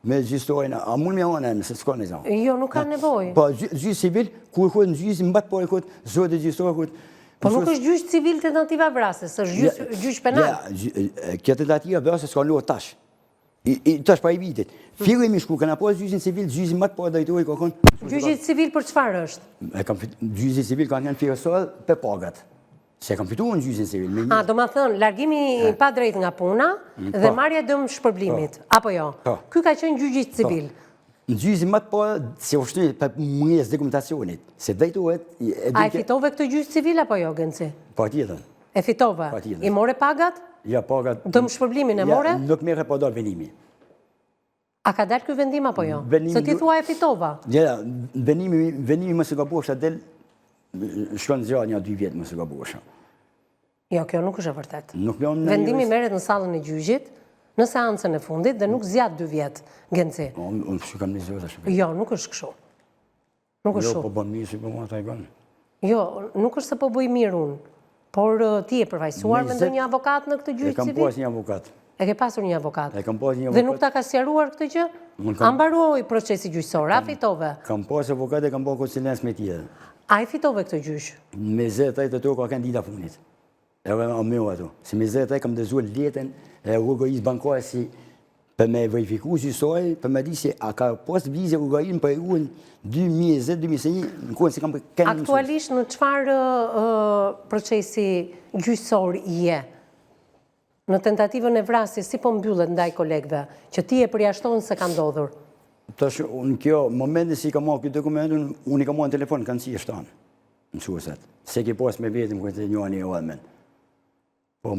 me gjyqtarin, a mund me anë se s'ka në gjë. Jo, nuk ka nevojë. Po gjyq civil, kur ku në gjyq mbat po e kut, zoti gjyqtar kut. Po nuk është gjyq civil tentativa e vrasjes, është gjyq penal. Ja, kjo tentativa e vrasjes ka ndodhur tash. I, tash pa i vitit. Fillimisht kur kena pas gjyqin civil, gjyqi më të parë drejtori ka kon. Gjyqi civil për çfarë është? E kam gjyqi civil ka qenë firosor për pagat. Se kam fituar në gjyqin civil. Me A, domethënë, largimi i padrejtë nga puna mm, dhe po. marrja e dëmshpërblimit, po. apo jo? Po. Ky ka qenë gjyqi civil. Në gjyqin më të parë, se u shty për mungesë dokumentacionit, se drejtohet... A e fitove këtë gjyq civil apo jo, Genci? Patjetër. E fitove? Patjetër. I more pagat? Ja, pagat... Dëmshpërblimin e more? Ja, nuk merre po dalë venimi. A ka dalë ky vendim apo jo? Se ti thua e fitova. Ja, venimi, venimi mos gabosha del, shkon zgjatë nja dy vjet mos gabosha. Jo, kjo nuk është e vërtetë. Nuk jam në Vendimi merret në sallën e gjyqit, në seancën e fundit dhe nuk zgjat dy vjet, Genci. Po, unë s'e kam një zë tash. Jo, nuk është kështu. Nuk është kështu. Jo, po bën mirë si po ma tregon. Jo, nuk është se po bëj mirë unë, por ti je përfaqësuar me ndonjë avokat në këtë gjyq civil? E kam pas një avokat. E ke pasur një avokat? E kam pas një avokat. Dhe nuk ta ka sqaruar këtë gjë? A mbaroi procesi gjyqësor, a fitove? Kam pas avokat e kam bërë konsulencë me tjerë. A e fitove këtë gjyq? Me 23 tetor ka kenë dita fundit. Edhe a më ato. Se me 23 kam dorëzuar letrën e llogarisë bankare si për me verifiku gjyqësori, për me di se a ka pas vizë llogarinë për periudhën 2020-2021, në kohën se kam kenë Aktualisht në çfarë procesi gjyqësor je? Në tentativën e vrasjes, si po mbyllet ndaj kolegëve, që ti e përjashton se ka ndodhur? Tash, unë kjo, momentin si i kam marrë këtë dokument, unë i kam marrë në telefon, kanë si e shtanë, mësueset. Se ki pas me vetëm këtë një një armën. Po,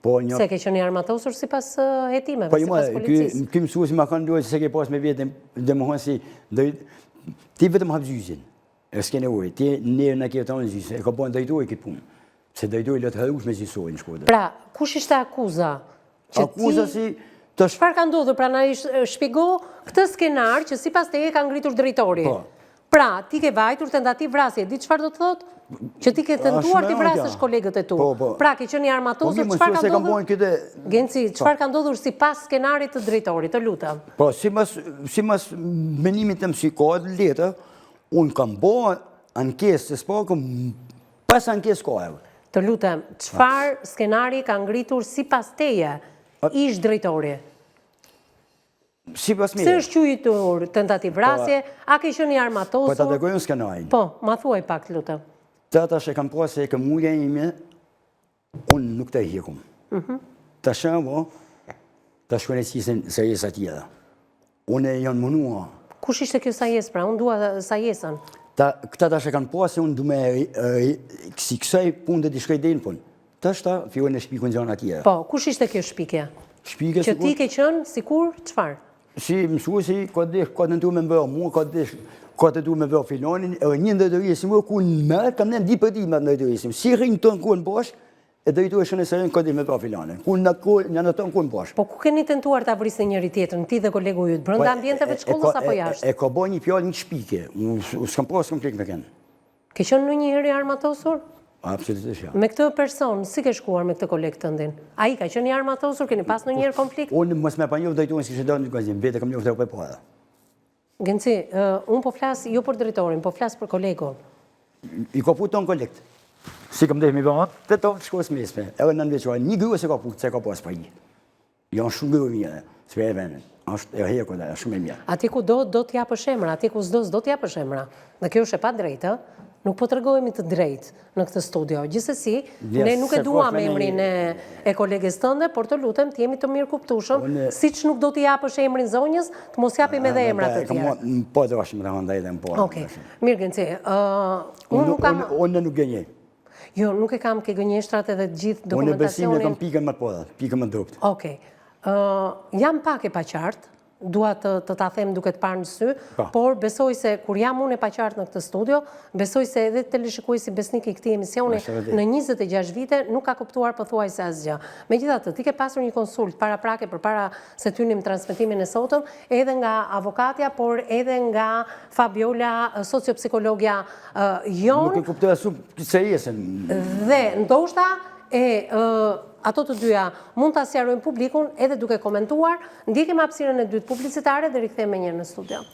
po një... Se ke qenë i armatosur sipas hetimeve, po, sipas policisë? Po, ky mësuesi ma kanë duhet se ke pas me vetëm, dhe më si, ti vetëm hap gjyqin. E s'ke nevojë, ti njerë në kje tonë gjysë, e ka bon drejtori këtë punë. Se drejtori le të harrush me gjyqësorin në Shkodër. Pra, kush ishte akuza? Akuza si... Të Çfarë ka ndodhur? Pra, na shpjego këtë skenar që sipas teje ka ngritur drejtori. Po. Pra, ti ke vajtur tentativë vrasje, di çfarë do të thotë? Që ti ke tentuar t'i vrasësh kolegët e tu. Po, po. Pra, ke qenë i armatosur, po, çfarë ka ndodhur? Genci, po. çfarë ka ndodhur sipas skenarit të drejtorit, të lutem? Po, sipas menimit tem si ka edhe letër, unë kam bo ankesë te SPAK-u, pas ankesë ka edhe. Të lutem, çfarë skenari ka ngritur sipas teje, ish drejtori? Sipas meje. Pse është quajtur tentativë vrasje, a ke qenë i armatosur? Po ta tregoj unë skenarin. Po, ma thuaj pak, të lutem. Të tash e kam pa se e këmulja ime, unë nuk të hjekum. Mhm. Ta shëvo, ta shkojnë e qisin sajesa tjera. Unë e janë munua. Kush ishte kjo sajesë pra? Unë dua sajesën. Ta, këta tash e kanë pa se unë du me si kësaj punë dhe t'i shkoj deri në fund. Tash ta fillojnë e shpikun gjana tjera. Po, kush ishte kjo shpikje? Shpikje Që ti ke qenë, sikur, çfarë? Si mësuesi, ka desh, ka tentu me m'vra mua, ka desh, ka tentu me vra filanin, edhe një ndërtëri si mua, ku në merë, kam në di për di me atë ndërtëri si Si rrinë tonë ku në bosh, e drejtori shënë se ka desh me vra filanin, ku në kohë, në në tonë ku në bosh. Po ku keni tentuar ta vrisni njëri tjetrin, ti dhe kolegu yt, brenda po, ambienteve të shkollës apo jashtë? E ka bo një fjalë një shpikje, unë s'kam pas konflikt me kënë. Ke qenë ndonjëherë i armatosur? Absolutisht ja. Me këtë person, si ke shkuar me këtë koleg tëndin? Ai ka qenë i armatosur, keni pas ndonjëherë konflikt? Unë mos me pa njohë drejtorin s'kisha dalë në gazim, vetë kam njohë për para. Genci, unë po flas jo për drejtorin, po flas për kolegun. I ka fut tonë kolegt. Si kam dehë mi bëma, të tonë të shkollës mesme, edhe në nënvjeçare, një grua s'e ka fut, se ka pas për një. Janë shumë grua mirë, s'e e venin. Është e hekut, është shumë e mirë. Atje ku do, do të japësh emra, atje ku s'do, s'do të japësh emra. Dhe kjo është e padrejtë, ë? Nuk po tregohemi të drejtë në këtë studio. Gjithsesi, ne nuk e duam emrin e, e koleges tënde, por të lutem të jemi të mirëkuptueshëm, siç nuk do t'i japësh emrin zonjës, të mos japim edhe emra të tjerë. Po të vashim të hënda edhe në po. Okej. Mirë, Genci, unë nuk kam... Unë nuk gënjej. Jo, nuk e kam ke gënjeshtrat edhe të gjithë dokumentacionin. Unë besimin e kam pikën më të parë, pikën më të dobët. Okej. Jam pak e paqartë, dua të të ta them duke të parë në sy, po. por besoj se kur jam unë e paqartë në këtë studio, besoj se edhe teleshikuesi besnik i këtij emisioni në 26 vite nuk ka kuptuar pothuajse asgjë. Megjithatë, ti ke pasur një konsultë paraprake përpara se të hynim transmetimin e sotëm, edhe nga avokatja, por edhe nga Fabiola, sociopsikologja jonë. Nuk e kuptoj as se jesën. Dhe ndoshta e ato të dyja mund ta sqarojnë publikun edhe duke komentuar. Ndjekim hapësirën e dytë publicitare dhe rikthehemi menjëherë në studio.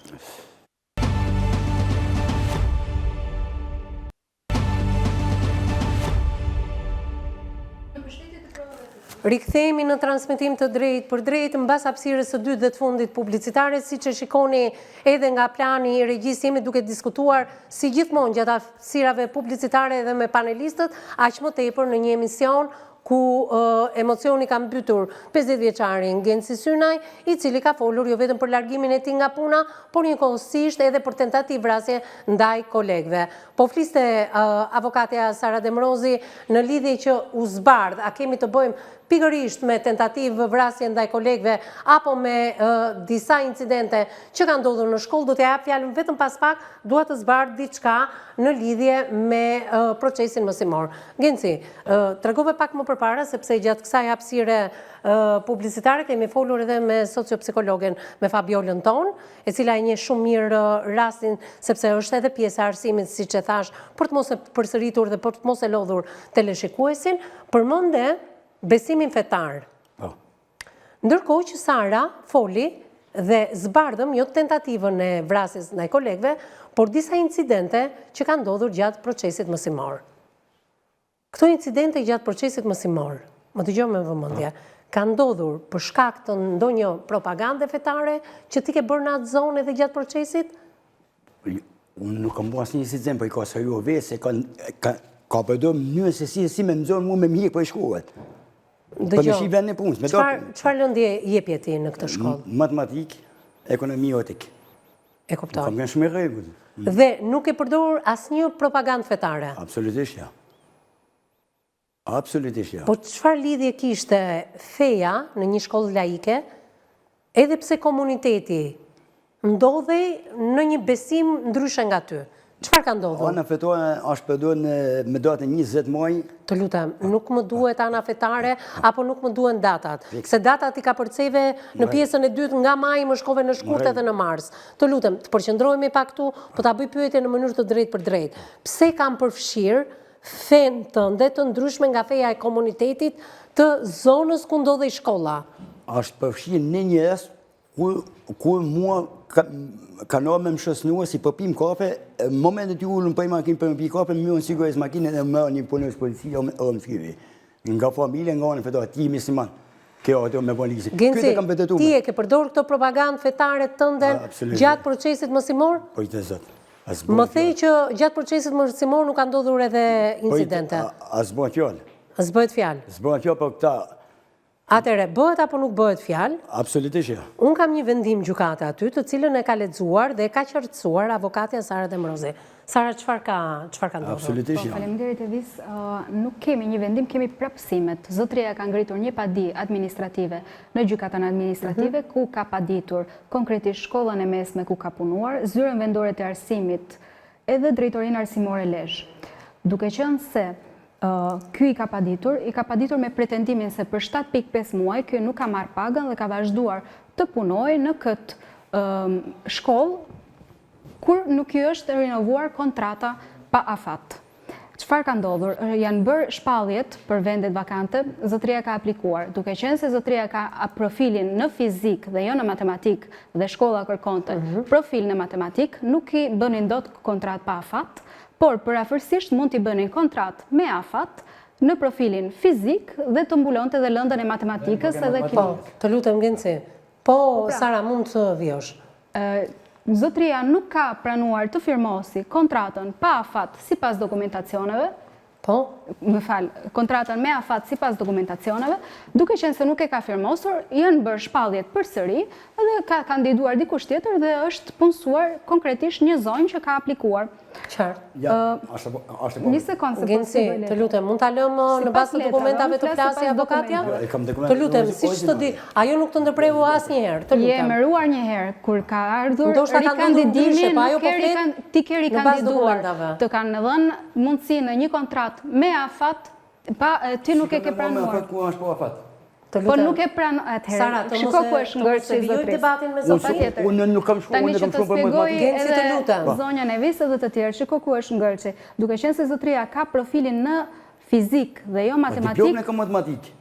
Rikthehemi në transmetim të drejtpërdrejtë mbas hapësirës së dytë dhe të fundit publicitare, siç e shikoni edhe nga plani i regjisë, jemi duke diskutuar si gjithmonë gjatë hapësirave publicitare edhe me panelistët, aq më tepër në një emision ku emocioni ka mbytur 50 vjeçarin Genci Synaj, i cili ka folur jo vetëm për largimin e tij nga puna, por njëkohësisht edhe për tentativë vrasje ndaj kolegëve. Po fliste avokatja Sara Demrozi në lidhje që u zbardh, a kemi të bëjmë pikërisht me tentativë vrasje ndaj kolegëve apo me disa incidente që kanë ndodhur në shkollë, do t'ia jap fjalën vetëm pas pak, dua të zbardh diçka në lidhje me procesin mësimor. Genci, tregove pak më përpara sepse gjatë kësaj hapësire publicitare kemi folur edhe me sociopsikologen, me Fabiolën tonë, e cila e njeh shumë mirë rastin, sepse është edhe pjesë e arsimit, siç e thashë, për të mos e përsëritur dhe për të mos e lodhur teleshikuesin, përmende besimin fetar. Po. Ndërkohë që Sara foli dhe zbardhëm jo tentativën e vrasjes ndaj kolegëve, por disa incidente që kanë ndodhur gjatë procesit mësimor. Këto incidente gjatë procesit mësimor, më dëgjo me vëmendje, kanë ndodhur për shkak të ndonjë propagande fetare që ti ke bërë në atë zonë edhe gjatë procesit? Unë nuk kam bërë asnjë incident, po i ka saju vetë se ka ka ka përdor mënyrën se si si me nxorë mua me m'hjek prej shkolle. Dëgjo. Për me shi vendin e punës, me Çfarë çfarë lëndë jepje ti në këtë shkollë? Matematikë, ekonomi, etikë. E kuptoj. Kam qenë shumë i rregullt. Dhe nuk ke përdorur asnjë propagandë fetare? Absolutisht jo. Absolutisht jo. Po çfarë lidhje kishte feja në një shkollë laike, edhe pse komuniteti ndodhej në një besim ndryshe nga ty? Çfarë ka ndodhur? Ana fetare është përdo në me datën 20 maj. Të lutem, nuk më duhet ana fetare apo nuk më duhen datat. Se datat i kapërceve në pjesën e dytë nga maji më shkove në shkurt edhe në mars. Të lutem, të përqendrohemi pak këtu, po ta bëj pyetjen në mënyrë të drejtpërdrejtë. Pse kam përfshirë fenë tënde të ndryshme nga feja e komunitetit të zonës ku ndodhej shkolla? Është përfshirë një njerëz Kur mua kanë ardhë me më shoqnue si po pim kafe, në momentin që ulem prej makinë për me pi kafe, më unë sigurisht makinën e më një punonjës policie o më thirri. Nga familja, nga ana fetare, ti musliman. Kjo ato me polici. Genci, ti e ke përdorur këtë propagandë fetare tënden gjatë procesit mësimor? Po i të zëtë. Më the që gjatë procesit mësimor nuk ka ndodhur edhe po incidente. A s'bëhet fjalë? S'bëhet fjalë. S'bëhet fjalë, po këta Atëherë, bëhet apo nuk bëhet fjalë? Absolutisht jo. Unë kam një vendim gjykate aty, të cilën e ka lexuar dhe e ka qartësuar avokatja Sara Demrozi. Sara, çfarë ka, çfarë ka ndodhur? Absolutisht po, jo. Faleminderit Evis. Nuk kemi një vendim, kemi prapësimet. Zotëria ka ngritur një padi administrative në gjykatën administrative mhm. ku ka paditur konkretisht shkollën e mesme ku ka punuar, zyrën vendore të arsimit edhe drejtorinë arsimore Lezhë. Duke qenë se Ky i ka paditur, i ka paditur me pretendimin se për 7.5 muaj ky nuk ka marrë pagën dhe ka vazhduar të punojë në këtë shkollë kur nuk i është rinovuar kontrata pa afat. Çfarë ka ndodhur? Janë bërë shpalljet për vendet vakante, zotëria ka aplikuar. Duke qenë se zotëria ka profilin në fizikë dhe jo në matematikë dhe shkolla kërkonte mhm. profil në matematikë, nuk i bënin dot kontratë pa afat, por përafërsisht mund t'i bënin kontratë me afat në profilin fizik dhe të mbulonte dhe lëndën e matematikës edhe Po, të lutem Genci. Po, po pra, Sara, mund të vijosh. Zotëria nuk ka pranuar të firmosi kontratën pa afat sipas dokumentacioneve, Po? Më fal, kontratën me afat sipas dokumentacioneve, duke qenë se nuk e ka firmosur, janë bërë shpalljet përsëri dhe ka kandiduar dikush tjetër dhe është punësuar konkretisht një zonjë që ka aplikuar. Qartë. Ja, është është po. Një sekondë se po Genci, të lutem, mund ta lëmë në bazë të dokumentave të flasi avokatja? Të lutem, siç të di, ajo nuk të ndërpreu asnjëherë, të lutem. Je emëruar një herë kur ka ardhur rikandidimi, po ajo po flet ti ke rikandiduar. Të kanë dhënë mundësi në një kontratë me afat, pa ti nuk e ke pranuar. Me afat ku është po afat? Po nuk e pranon atëherë. Shiko ku është ngërçi i zotërisë. debatin me zotërinë. Unë nuk kam shkuar, unë kam shkuar për matematikë. Genci të lutem. Zonjën Evis edhe të tjerë, shiko ku është ngërçi. Duke qenë se zotëria ka profilin në fizikë dhe jo matematikë. Diplomën e kam matematikë.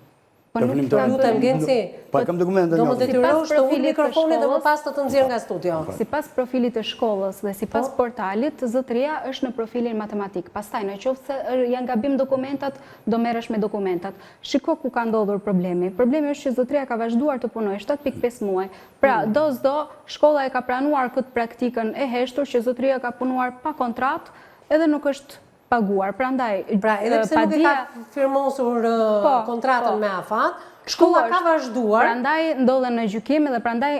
Po nuk të lutem Genci. Po kam dokumente. Do më detyrosh të ul mikrofonin dhe më pas të të nxjerr nga studio. Sipas profilit të shkollës dhe sipas po. portalit, zotëria është në profilin matematik. Pastaj në qoftë se janë gabim dokumentat, do merresh me dokumentat. Shiko ku ka ndodhur problemi. Problemi është që zotëria ka vazhduar të punojë 7.5 muaj. Pra, mm. do s'do, shkolla e ka pranuar këtë praktikën e heshtur që zotëria ka punuar pa kontratë edhe nuk është paguar. Prandaj, pra, edhe pse nuk e ka firmosur po, kontratën po. me afat, shkolla ka vazhduar. Prandaj ndodhen në gjykim edhe prandaj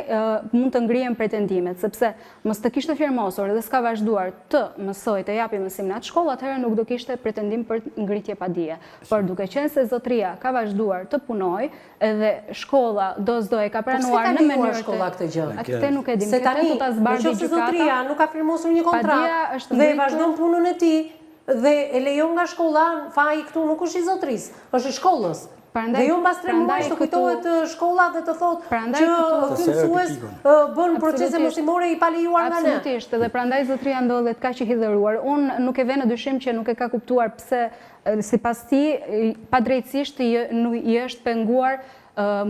mund të ngrihen pretendimet, sepse mos të kishte firmosur dhe s'ka vazhduar të mësojë të japi mësim në atë shkollë, atëherë nuk do kishte pretendim për ngritje padie. Por duke qenë se zotëria ka vazhduar të punojë edhe shkolla do s'do e ka po pranuar në mënyrë të shkolla këtë gjë? Këtë nuk e dim. Se tani, në qoftë se zotëria nuk ka firmosur një kontratë dhe vazhdon punën e tij dhe e lejon nga shkolla, faji këtu nuk është i zotërisë, është i shkollës. Dhe jo mbas tre muajsh të kujtohet shkolla dhe të thotë që ky mësues bën procese mësimore i palejuar nga ne. Absolutisht, dhe prandaj zotëria ndodhet kaq i hidhëruar. Unë nuk e vë në dyshim që nuk e ka kuptuar pse sipas tij, padrejtësisht i është penguar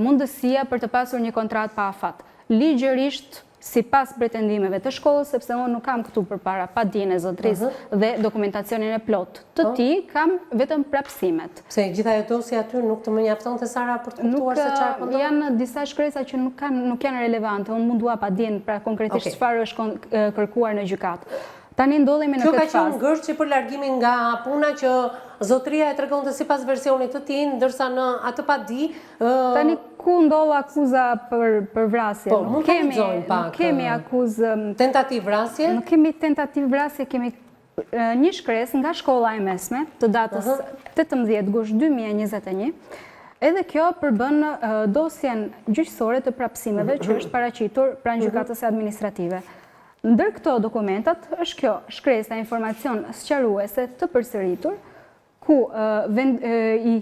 mundësia për të pasur një kontratë pa afat. Ligjërisht, sipas pretendimeve të shkollës, sepse unë nuk kam këtu përpara padinë e zotërisë dhe dokumentacionin e plotë të po. tij, kam vetëm prapësimet. Pse gjithë ajo dosje aty nuk të mjaftonte Sara për të kuptuar se çfarë po ndodh? Janë disa shkresa që nuk kanë nuk janë relevante. Unë mund dua padinë, pra konkretisht çfarë është kërkuar në gjykatë. Tani ndodhemi në këtë fazë. Kjo ka qenë ngërçi për largimin nga puna që zotëria e tregonte sipas versionit të tij, ndërsa në atë padi... Tani ku ndodh akuza për, për vrasje? Po, mund të lexojmë pak. Nuk kemi akuzë... Tentativë vrasje? Nuk kemi tentativë vrasje, kemi një shkresë nga shkolla e mesme të datës 18 gusht 2021, Edhe kjo përbën dosjen gjyqësore të prapësimeve që është paraqitur pranë mhm. gjykatës administrative. Ndër këto dokumentat është kjo shkresa informacion sqaruese të përsëritur, ku i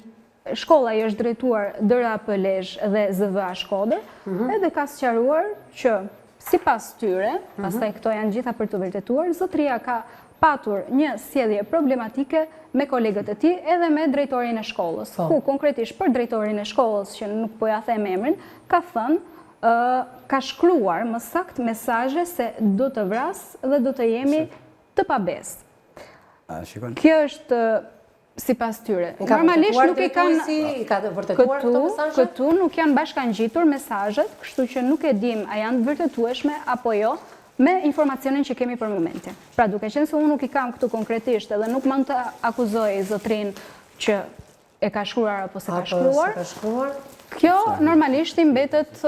shkolla i është drejtuar DRAP Lezhë dhe ZVA Shkodër, mhm. edhe ka sqaruar që sipas tyre, mhm. pastaj këto janë gjitha për t'u vërtetuar, zotëria ka patur një sjellje problematike me kolegët e tij edhe me drejtorin e shkollës, po. ku konkretisht për drejtorin e shkollës, që nuk po ja them emrin, ka thënë, ka shkruar më saktë mesazhe se do të vras dhe do të jemi të pabesë. Kjo është sipas tyre. Normalisht nuk e kanë i ka vërtetuar këto mesazhe? Këtu nuk janë bashkangjitur mesazhet, kështu që nuk e dim a janë të vërtetueshme apo jo me informacionin që kemi për momentin. Pra duke qenë se unë nuk i kam këtu konkretisht edhe nuk mund të akuzoj zotrin që e ka shkruar apo s'e ka shkruar. Kjo normalisht i mbetet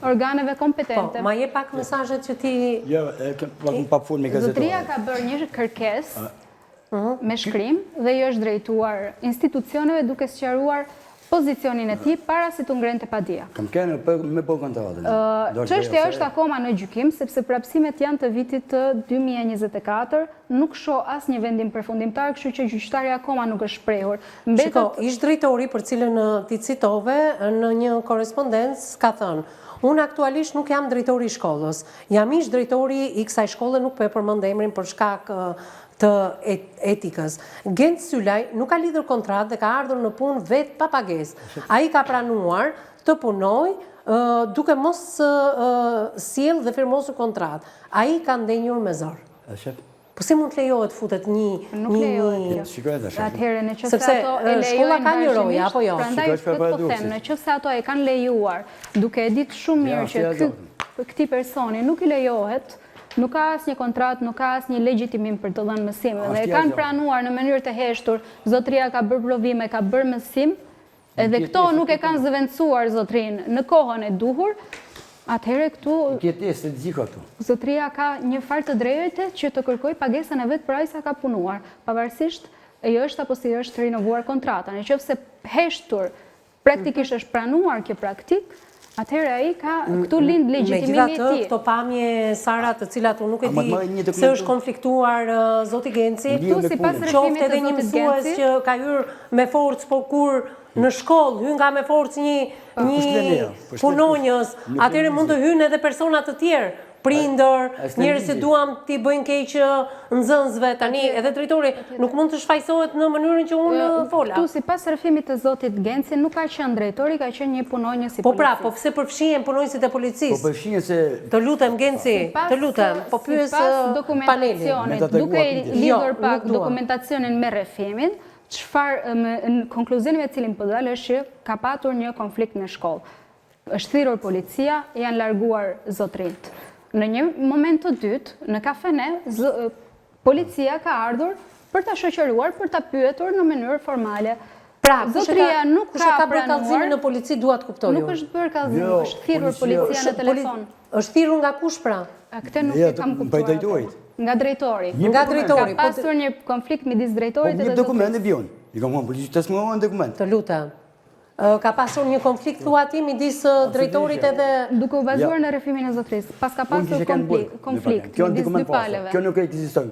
organeve kompetente. Po, ma jep pak mesazhet që ti... Jo, e kam pa fund me gazetore. Zotria ka bërë një kërkesë mhm. me shkrim dhe i është drejtuar institucioneve duke sqaruar pozicionin e tij para se t'u ngrente padia. Kam kenë me po kontratën. Çështja është akoma në gjykim, sepse prapësimet janë të vitit 2024, Nuk shoh asnjë vendim përfundimtar, kështu që gjyqtari akoma nuk është shprehur. Mbetet. Shiko, ish-drejtori për cilën ti citove në një korrespondencë ka thënë, Unë aktualisht nuk jam drejtori i shkollës. Jam ish-drejtori i kësaj shkolle, nuk po e përmend emrin për shkak të etikës. Genc Sylaj nuk ka lidhur kontratë dhe ka ardhur në punë vetë pa pagesë. Ai ka pranuar të punojë duke mos sjellë dhe firmosur kontratë. Ai ka ndenjur me zor. Po si mund të lejohet futet një Nuk lejohet kjo. Shikoj tash. Atëherë në qoftë se ato e lejojnë ka një roje apo jo? Prandaj këtë po them, në qoftë se ato e kanë lejuar, duke e ditë shumë mirë që ky këtij personi nuk i lejohet, nuk ka asnjë kontratë, nuk ka asnjë legjitimim për të dhënë mësim dhe e kanë pranuar në mënyrë të heshtur, zotëria ka bërë provime, ka bërë mësim, Edhe këto nuk e kanë zëvendësuar zotërinë në kohën e duhur, atëherë këtu zotëria ka një farë të drejte që të kërkojë pagesën e vet për aq sa ka punuar, pavarësisht i është apo s'i është rinovuar kontrata. Në qoftë se heshtur praktikisht është pranuar kjo praktikë, atëherë ai ka këtu lind legjitimimi i tij. Megjithatë, këto pamje Sara, të cilat unë nuk e di se është konfliktuar zoti Genci, qoftë edhe një mësues që ka hyrë me forcë, po kur në shkollë hyn nga me forcë një një punonjës, atëherë mund të hyjnë edhe persona të tjerë, prindër, njerëz që duan t'i bëjnë keq nxënësve, tani edhe drejtori nuk mund të shfajësohet në mënyrën që unë fola. Këtu sipas rrëfimit të zotit Genci nuk ka qenë drejtori, ka qenë një punonjës i policisë. Po pra, po pse përfshihen punonjësit e policisë? Po përfshihen se Të lutem Genci, të lutem, po pyes panelin. Sipas dokumentacionit, duke lidhur pak dokumentacionin me rrëfimin, çfarë konkluzioni me të cilin po dal është që ka patur një konflikt në shkollë. Është thirrur policia, janë larguar zotërinjtë. Në një moment të dytë, në kafene, policia ka ardhur për ta shoqëruar, për ta pyetur në mënyrë formale. Pra, zotëria nuk ka pranuar. Kush e ka bërë kallëzimin në polici, dua të kuptoj. Nuk është bërë kallëzim, jo, është thirrur policia në telefon. Është thirrur nga kush pra? Këtë nuk e kam kuptuar. Nga drejtori. Nga drejtori. Ka po pasur një konflikt midis drejtorit po, dhe zotërisë. Një dokument e bjon. I kam thënë policisë të s'më dokument. Të lutem. Ka pasur një konflikt thua ti midis drejtorit edhe Duke u bazuar në rrëfimin e zotërisë, paska pasur konflikt midis dy palëve. Kjo nuk ekziston.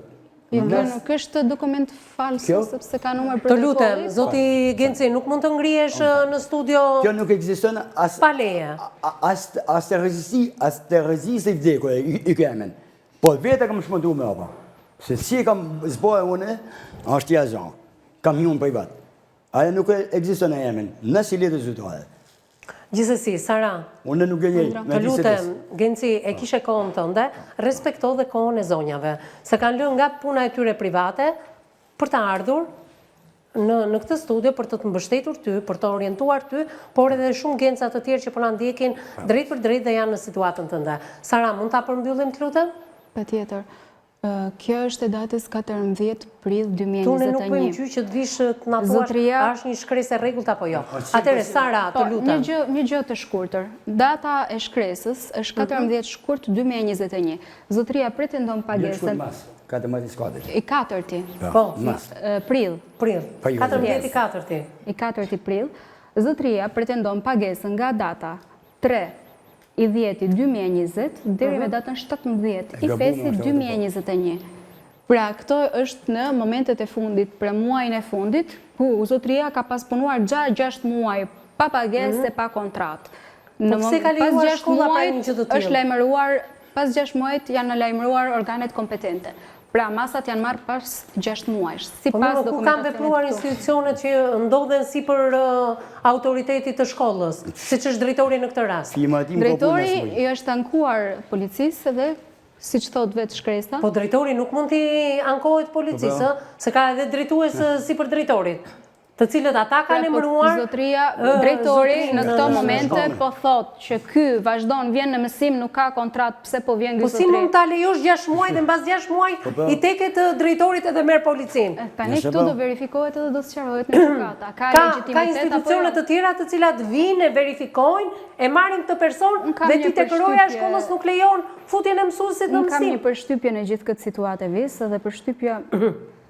Jo, kjo nuk është dokument falso, sepse ka numër protokolli. Të lutem, zoti Genci, nuk mund të ngrihesh në studio Kjo nuk ekziston as pa leje. As as të rezisti, as të rezisti i vdekur i kemen. Po vetë kam shpëtu me apo. Se si kam zbojë unë, është jashtë. Kam hyrë në privat. Ajo nuk ekziston e emrin, nëse letër zyrtare. Gjithsesi, Sara, Unë nuk e njeh, të lutem, Genci, e kishe kohën tënde, respekto dhe kohën e zonjave, se kanë lënë nga puna e tyre private për të ardhur në në këtë studio për të të mbështetur ty, për të orientuar ty, por edhe shumë Genca të tjerë që po na ndjekin drejtpërdrejt dhe janë në situatën tënde. Sara, mund ta përmbyllim, të lutem? Patjetër. Kjo është e datës 14 prill 2021. Këtu ne nuk bëjmë gjyq që të vish të na thuash a është një shkresë e rregullt apo jo. Atëherë Sara, të po, lutem. Një gjë, një gjë të shkurtër. Data e shkresës është 14 mhm. shkurt 2021. Zotëria pretendon pagesën. Një shkurt mas, 14 i katërti. I katërti. Po, mas. Prill. Prill. 14 i katërti. I katërti prill. Zotëria pretendon pagesën nga data 3. i dhjeti 2020 deri me mhm. datën 17 i pesi 2021. Pra, këto është në momentet e fundit, pra muajin e fundit, ku zotëria ka pas punuar gja 6 muaj pa pagesë mhm. dhe pa kontratë. Po pse ka lejuar shkolla pra një gjë të tillë? Është lajmëruar, pas 6 muajit janë lajmëruar organet kompetente. Pra, masat janë marrë pas 6 muajsh. Si po pas ku kanë vepruar institucionet që ndodhen sipër autoritetit të shkollës, siç është drejtori në këtë rast? Drejtori i është ankuar policisë dhe siç thotë vetë shkresa. Po drejtori nuk mund t'i ankohet policisë, po, po. se ka edhe drejtues sipër drejtorit. Të cilët ata kanë pra, po, emëruar... Zotëria, drejtori në këto momente po thotë që ky vazhdon, vjen në mësim, nuk ka kontratë, pse po vjen ky zotëri. Po si mund ta lejosh 6 muaj dhe mbas 6 muaj po, po. i teket drejtorit edhe merr policinë? Tani këtu do verifikohet edhe do sqarohet në gjykatë. Ka legitimitet Ka institucione të tjera të cilat vijnë e verifikojnë, e marrin këtë person dhe ti tek roja e shkollës nuk lejon futjen e mësuesit në mësim. Unë kam një përshtypje në gjithë këtë situatë e vis dhe përshtypja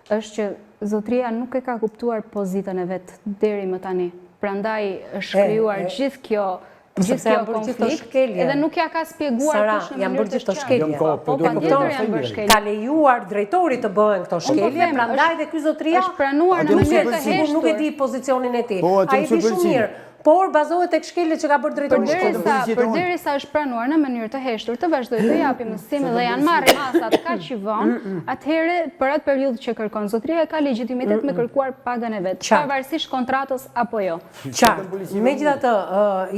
është që zotëria nuk e ka kuptuar pozitën e vet deri më tani. Prandaj është krijuar gjithë kjo po gjithë kjo konflikt edhe nuk ja ka spjeguar kush në mënyrë të qartë. Po, po patjetër janë bërë shkelje. Ka lejuar drejtori të bëhen këto po shkelje, prandaj dhe ky zotëria është pranuar në mënyrë të heshtur. Nuk e di pozicionin e tij. Po, Ai e di shumë mirë por bazohet tek shkeljet që ka bërë drejtori i shkollës. Përderisa është pranuar në mënyrë të heshtur të vazhdojë të japi mësim dhe janë marrë masat kaq vonë, atëherë për atë periudhë që kërkon zotëria ka legjitimitet me kërkuar pagën e vet, pavarësisht kontratës apo jo. Qartë. Megjithatë,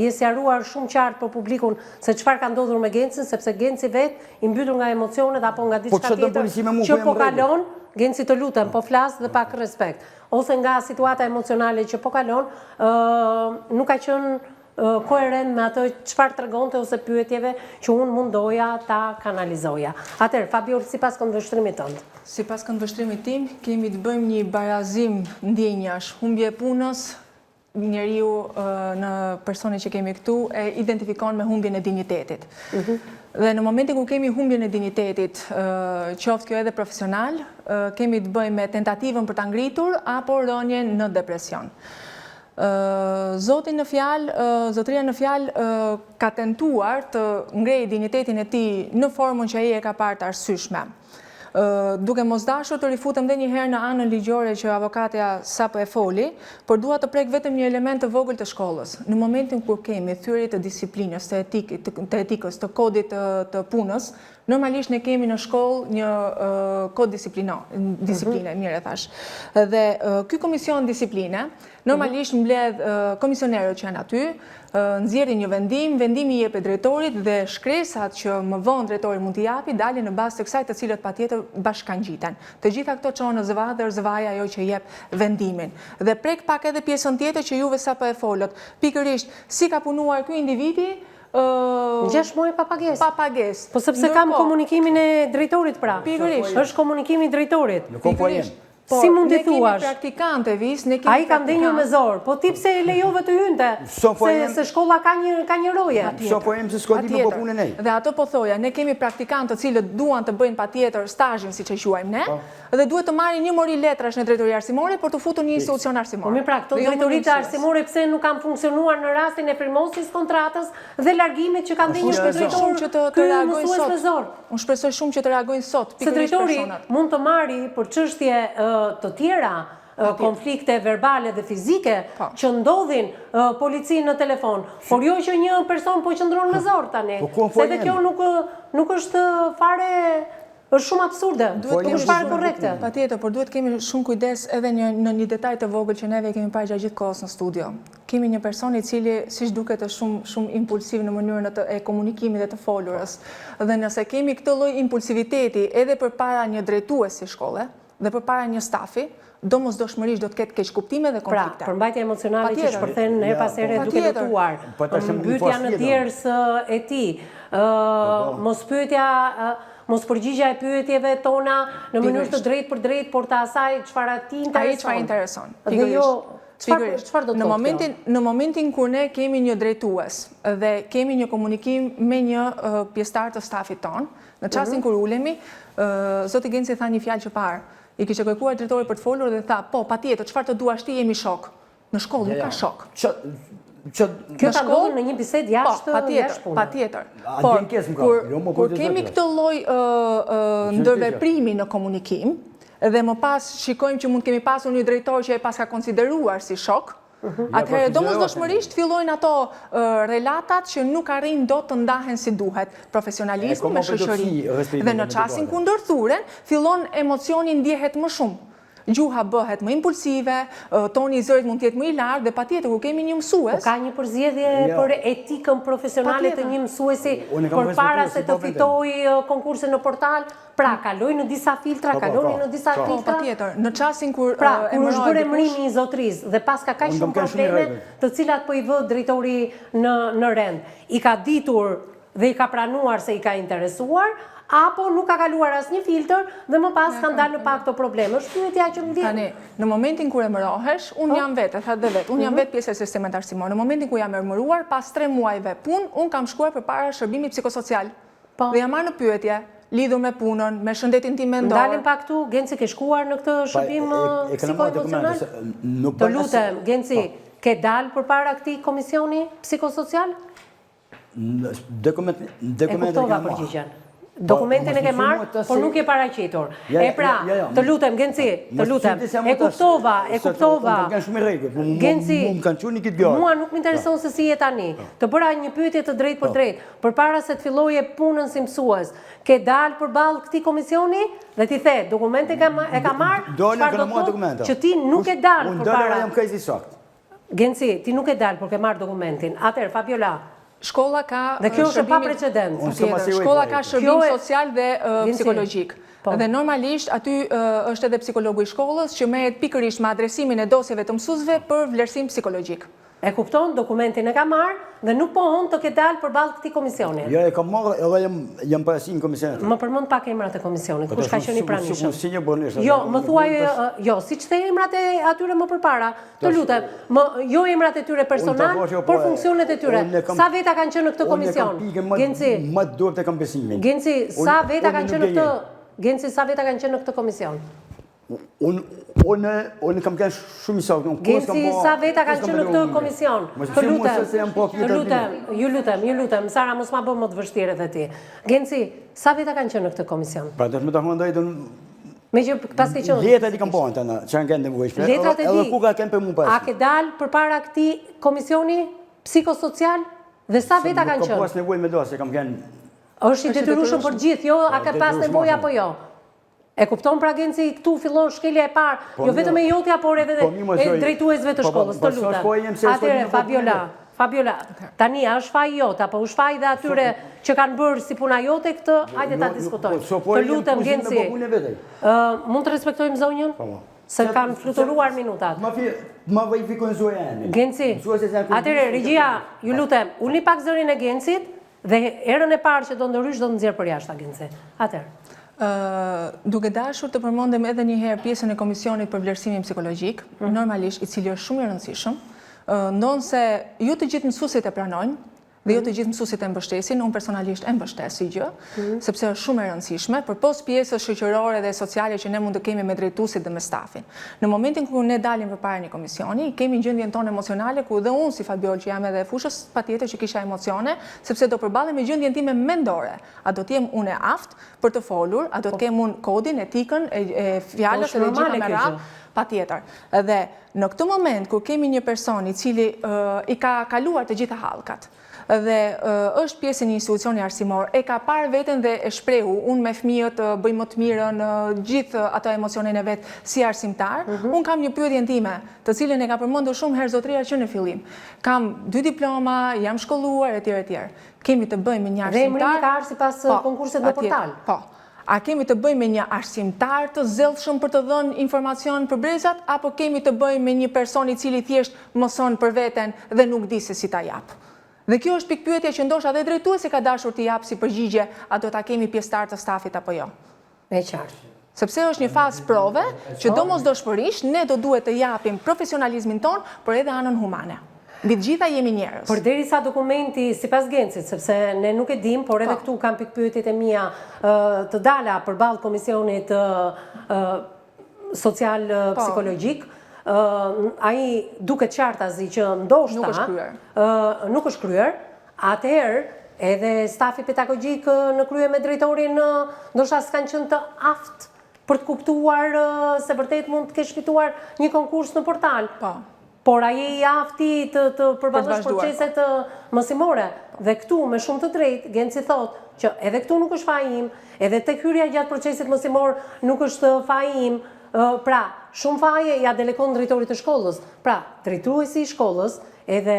je sqaruar shumë qartë për publikun se çfarë ka ndodhur me Gencin, sepse Genci vetë i mbytur nga emocionet apo nga po diçka tjetër që po kalon, Genci të lutem, po flas dhe pak respekt. ose nga situata emocionale që po kalon, nuk ka qenë koherent me atë çfarë tregonte ose pyetjeve që unë mundoja ta kanalizoja. Atëherë, Fabiol, sipas këndvështrimit tënd? Sipas këndvështrimit tim, kemi të bëjmë një barazim ndjenjash, humbje e punës, njeriu në personin që kemi këtu e identifikon me humbjen e dinjitetit. Mhm. Dhe në momentin kur kemi humbjen e dinjitetit, qoftë kjo edhe profesional, kemi të bëjmë me tentativën për ta ngritur apo rënien në depresion. Zoti në fjalë, zotëria në fjalë ka tentuar të ngrejë dinjitetin e tij në formën që ai e ka parë të arsyeshme. Duke mos dashur të rifutem dhe një herë në anën ligjore që avokatja sapo e foli, por dua të prek vetëm një element të vogël të shkollës. Në momentin kur kemi thyerje të disiplinës, të etikit, të etikës, të kodit të, të punës, normalisht ne kemi në shkollë një kod disiplino, disipline, mhm. mirë e thashë. Dhe ky komision disipline Normalisht mbledh komisionerët që janë aty, nxjerrin një vendim, vendimi i jepet drejtorit dhe shkresat që më vonë drejtori mund t'i japi dalin në bazë të kësaj të cilët patjetër bashkangjiten. Të gjitha këto çohen në ZVA dhe është ZVA-ja ajo që jep vendimin. Dhe prek pak edhe pjesën tjetër që juve sapo e folët. Pikërisht, si ka punuar ky individi, 6 muaj pa pagesë. Pa pagesë. Po sepse kam komunikimin e drejtorit pra. Pikërisht. Është komunikimi i drejtorit. Pikërisht. Po, si mund t'i thuash? Ne kemi praktikantë, Evis, ne kemi Ai ka ndenjur me zor, po ti pse e lejove të hynte? Se, se shkolla ka një, ka një roje. S'o po jem se s'ka di me bo punën e. Dhe atë po thoja, ne kemi praktikantë të cilët duan të bëjnë patjetër stazhin, siç e quajmë ne, po. dhe duhet të marrin një mori letrash në drejtori arsimore për t'u futur në një institucion arsimor. Po mirë pra, këto jo drejtoritë arsimore pse nuk kanë funksionuar në rastin e firmosjes kontratës dhe largimit që ka ndenjur ky drejtor, ky mësues me zor. Unë shpresoj shumë që të reagojnë sot, pikërisht personat. Se drejtori mund të marri për çështje të tjera, konflikte verbale dhe fizike po. që ndodhin policinë në telefon, por jo që një person po qëndron me zor tani. Po, Se edhe kjo nuk nuk është fare është shumë absurde, nuk është fare korrekte. Patjetër, por duhet kemi shumë kujdes edhe një, në një detaj të vogël që neve kemi parë gjatë gjithë kohës në studio. Kemi një person i cili, siç duket, është shumë shumë impulsiv në mënyrën e të e komunikimit dhe të folurës. Dhe nëse kemi këtë lloj impulsiviteti edhe përpara një drejtuesi shkolle dhe përpara një stafi, domosdoshmërisht do të ketë keqkuptime dhe pra, konflikte. Pra, përmbajtja emocionale që shpërthen herë pas here duke lotuar, po mbytja në djersë e tij, po, po. mospyetja mospërgjigja e pyetjeve tona në mënyrë të drejtpërdrejtë, por të asaj çfarë atij intereson. Ai çfarë intereson. Dhe jo Çfarë çfarë do të thotë kjo? Në momentin kur ne kemi një drejtues dhe kemi një komunikim me një pjesëtar të stafit tonë, në çastin mhm. kur ulemi, zoti Genci tha një fjalë që parë. I kishte kërkuar drejtori për të folur dhe tha, "Po, patjetër, çfarë të duash ti, jemi shokë." Në shkollë nuk ka shokë. Kjo ka ndodhur në një bisedë jashtë po, jashtë pune. Patjetër. Por, jo, kur kemi këtë lloj ndërveprimi në komunikim, dhe më pas shikojmë që mund të kemi pasur një drejtor që e paska konsideruar si shok, mhm. atëherë domosdoshmërisht fillojnë ato relatat që nuk arrijnë dot të ndahen si duhet, profesionalizmi me shoqërinë. Dhe në çastin kur ndërthuren, fillon emocioni ndjehet më shumë. Gjuha bëhet më impulsive, toni i zërit mund të jetë më i lartë dhe patjetër kur kemi një mësues. Po ka një përzgjedhje jo. për etikën profesionale të një mësuesi përpara se të fitojë konkursin në portal, pra kalojnë në disa filtra, po, po, kaloni po. në disa filtra. Po, patjetër, në çastin kur pra, kur është bërë emërimi i zotërisë dhe paska kaq shumë probleme të cilat po i vë drejtori në në rend. I ka ditur dhe i ka pranuar se i ka interesuar, apo nuk ka kaluar asnjë filtër dhe më pas kanë dalë në pah këto probleme. Është pyetja që më vjen. Tani, në momentin kur emërohesh, unë po. jam vetë, e thatë dhe vetë, unë jam mhm. vetë pjesë e sistemit arsimor. Në momentin kur jam emëruar, pas 3 muajve punë, unë kam shkuar përpara shërbimit psikosocial. Po. Dhe jam marrë në pyetje, lidhur me punën, me shëndetin tim mendor. Ndalim pak këtu, Genci, ke shkuar në këtë shërbim psikoemocional? Të lutem, Genci, po. ke dalë përpara këtij komisioni psikosocial? Dokumentin e kuptova përgjigjen. Po, Dokumentin e ke marrë, por nuk je paraqitur. E pra, jo, jo. të lutem, Genci, të lutem. E kuptova, e kuptova. Genci, mua nuk më intereson se si je tani. Të bëra një pyetje të drejtpërdrejtë, përpara se të filloje punën si mësues, ke dalë përballë këtij komisioni dhe ti the, dokumentin e kam marrë, çfarë do të thotë që ti nuk ke dalë përpara. Unë jam i saktë. Genci, ti nuk ke dalë, por ke marrë dokumentin. Atëherë, Fabiola. Shkolla ka Dhe kjo është e paprecedent. Shkolla ka shërbim social dhe psikologjik. Po. Dhe normalisht aty është edhe psikologu i shkollës që merret pikërisht me adresimin e dosjeve të mësuesve për vlerësim psikologjik. E kupton, dokumentin e ka marrë dhe nuk pohon të ketë dalë përballë këtij komisioni. Jo, e kam marrë edhe jam jam paraqitur në komision. Më përmend pak emrat e komisionit, po kush ka qenë i pranishëm? Si një bënisht. Jo, më thuaj, jo, siç the emrat e atyre më përpara, Të lutem, më jo emrat e tyre personal, por po, funksionet e tyre. Sa veta kanë qenë në këtë komision? Genci, më duhet të kam besimin. Genci, sa veta kanë qenë në këtë Genci, sa veta kanë qenë në këtë komision? Unë unë unë kam qenë shumë i saktë, unë kurrë s'kam Genci, sa veta kanë qenë në këtë komision? Të lutem, të lutem, ju lutem, ju lutem, Sara mos ma bë më të vështirë edhe ti. Genci, sa veta kanë qenë në këtë komision? Pa, do të më ta ndaj Meqë paske qenë... Letrat i kam po në të që janë kënë nevojshme. Letrat e di. Edhe ku ka kënë për mu pas. A ke dalë përpara këtij komisioni psikosocial? Dhe sa veta kanë qenë? Nuk kam pas nevojë me do, se kam kënë... është i detyrueshëm për gjithë, jo, a ke pas nevojë apo jo? E kupton pra Genci, këtu fillon shkelja e parë, po jo vetëm e jotja, por edhe po e drejtuesve të po, shkollës, të lutem. Atëherë, Fabiola, Fabiola, tani a është faji jot apo është faji dhe atyre që kanë bërë si puna jote këtë, hajde ta diskutojmë. Të lutem Genci. Mund të respektojmë zonjën? Po, po. Se kanë fluturuar minutat. Ma verifikojnë zonja e Genci, atëherë regjia, ju lutem, ulni pak zërin e Gencit dhe herën e parë që do ndërhysh do të nxjerr përjashta Genci. Atëherë. Duke dashur të përmendim edhe një herë pjesën e komisionit për vlerësimin psikologjik, mm. normalisht i cili është shumë i rëndësishëm, Ndonëse jo të gjithë mësuesit e pranojnë, dhe jo të gjithë mësuesit e mbështesin, unë personalisht e mbështes si gjë, mhm. sepse është shumë e rëndësishme, përpos pjesës shoqërore dhe sociale që ne mund të kemi me drejtuesit dhe me stafin. Në momentin kur ne dalim përpara një komisioni, kemi gjendjen tonë emocionale ku dhe unë si Fabiol që jam edhe e fushës, patjetër që kisha emocione, sepse do përballem me gjendjen time mendore. A do të jem unë e aftë për të folur, a do të po. kem unë kodin, etikën e, e fjalës po, edhe gjitha me radhë, patjetër. Dhe Në këtë moment kur kemi një person i cili i ka kaluar të gjitha hallkat dhe është pjesë e një institucioni arsimor, e ka parë veten dhe e shprehu, unë me fëmijët bëj më të mirën, gjithë ato emocionin e vet si arsimtar, mhm. unë kam një pyetjen time, të cilën e ka përmendur shumë herë zotëria që në fillim. Kam dy diploma, jam shkolluar etj etj. Kemi të bëjmë me një arsimtar. Dhe emërimi ka ardhur sipas po, konkursit në portal. Po. A kemi të bëjmë me një arsimtar të zellshëm për të dhënë informacion për brezat, apo kemi të bëjmë me një person i cili thjesht mëson për veten dhe nuk di se si ta japë? Dhe kjo është pikëpyetja që ndoshta dhe drejtuesi ka dashur t'i japë si përgjigje, a do ta kemi pjesëtar të stafit apo jo. E qartë. Sepse është një fazë prove që domosdoshmërisht ne do duhet të japim profesionalizmin tonë, por edhe anën humane. Mbi të gjitha jemi njerëz. Përderisa dokumenti, sipas Gencit, sepse ne nuk e dimë, por edhe po. këtu kam pikëpyetjet e mia të dala përballë komisionit social po. psikologjik, ai duket qartazi që ndoshta nuk është kryer. Nuk është kryer, atëherë edhe stafi pedagogjik në krye me drejtorin ndoshta s'kanë qenë të aftë për të kuptuar se vërtet mund të kesh fituar një konkurs në portal. Po. Por a je i aftë të të përballosh proceset mësimore. Dhe këtu me shumë të drejtë Genci thotë që edhe këtu nuk është faji im, edhe tek hyrja gjatë procesit mësimor nuk është faji im. Pra, shumë faje ia delegon drejtorit të shkollës. Pra, drejtuesi i shkollës edhe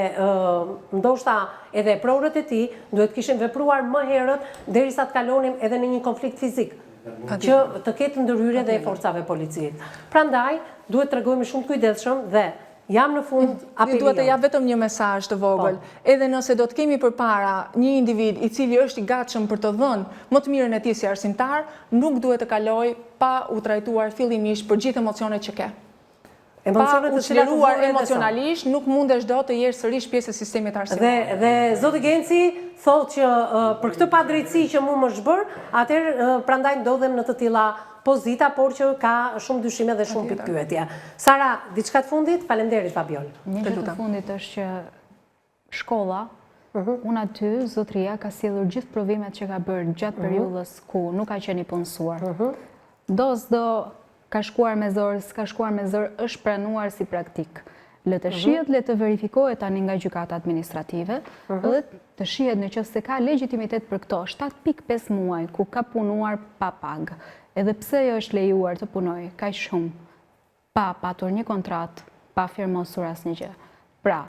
ndoshta edhe eprorët e tij duhet të kishin vepruar më herët derisa të kalonim edhe në një konflikt fizik. Që të ketë ndërhyrje dhe e forcave policisë. Prandaj, duhet të tregohemi shumë të kujdesshëm dhe jam në fund apeli Dua të jap vetëm një mesazh të vogël. Po. Edhe nëse do të kemi përpara një individ i cili është i gatshëm për të dhënë më të mirën e tij si arsimtar, nuk duhet të kalojë pa u trajtuar fillimisht për gjithë emocionet që ke. Pa u çliruar emocionalisht, nuk mundesh dot të jesh sërish pjesë e sistemit arsimor. Dhe, dhe zoti Genci thotë që për këtë padrejtësi që mu më është bërë, atëherë prandaj ndodhem në të tilla pozita, por që ka shumë dyshime dhe shumë pikëpyetje. Sara, diçka të fundit? Faleminderit Fabiol. Një gjë të fundit është që shkolla, mhm. unë aty, zotria ka sjellur gjithë provimet që ka bërë gjatë mhm. periudhës ku nuk ka qenë i punësuar. Mhm. Do s'do ka shkuar me zor, s'ka shkuar me zor, është pranuar si praktik. Le të shihet, le të verifikohet tani nga gjykata administrative dhe të shihet në qoftë se ka legjitimitet për këto 7.5 muaj ku ka punuar pa pagë. Edhe pse jo është lejuar të punojë kaq shumë pa patur një kontratë, pa firmosur asnjë gjë. Pra,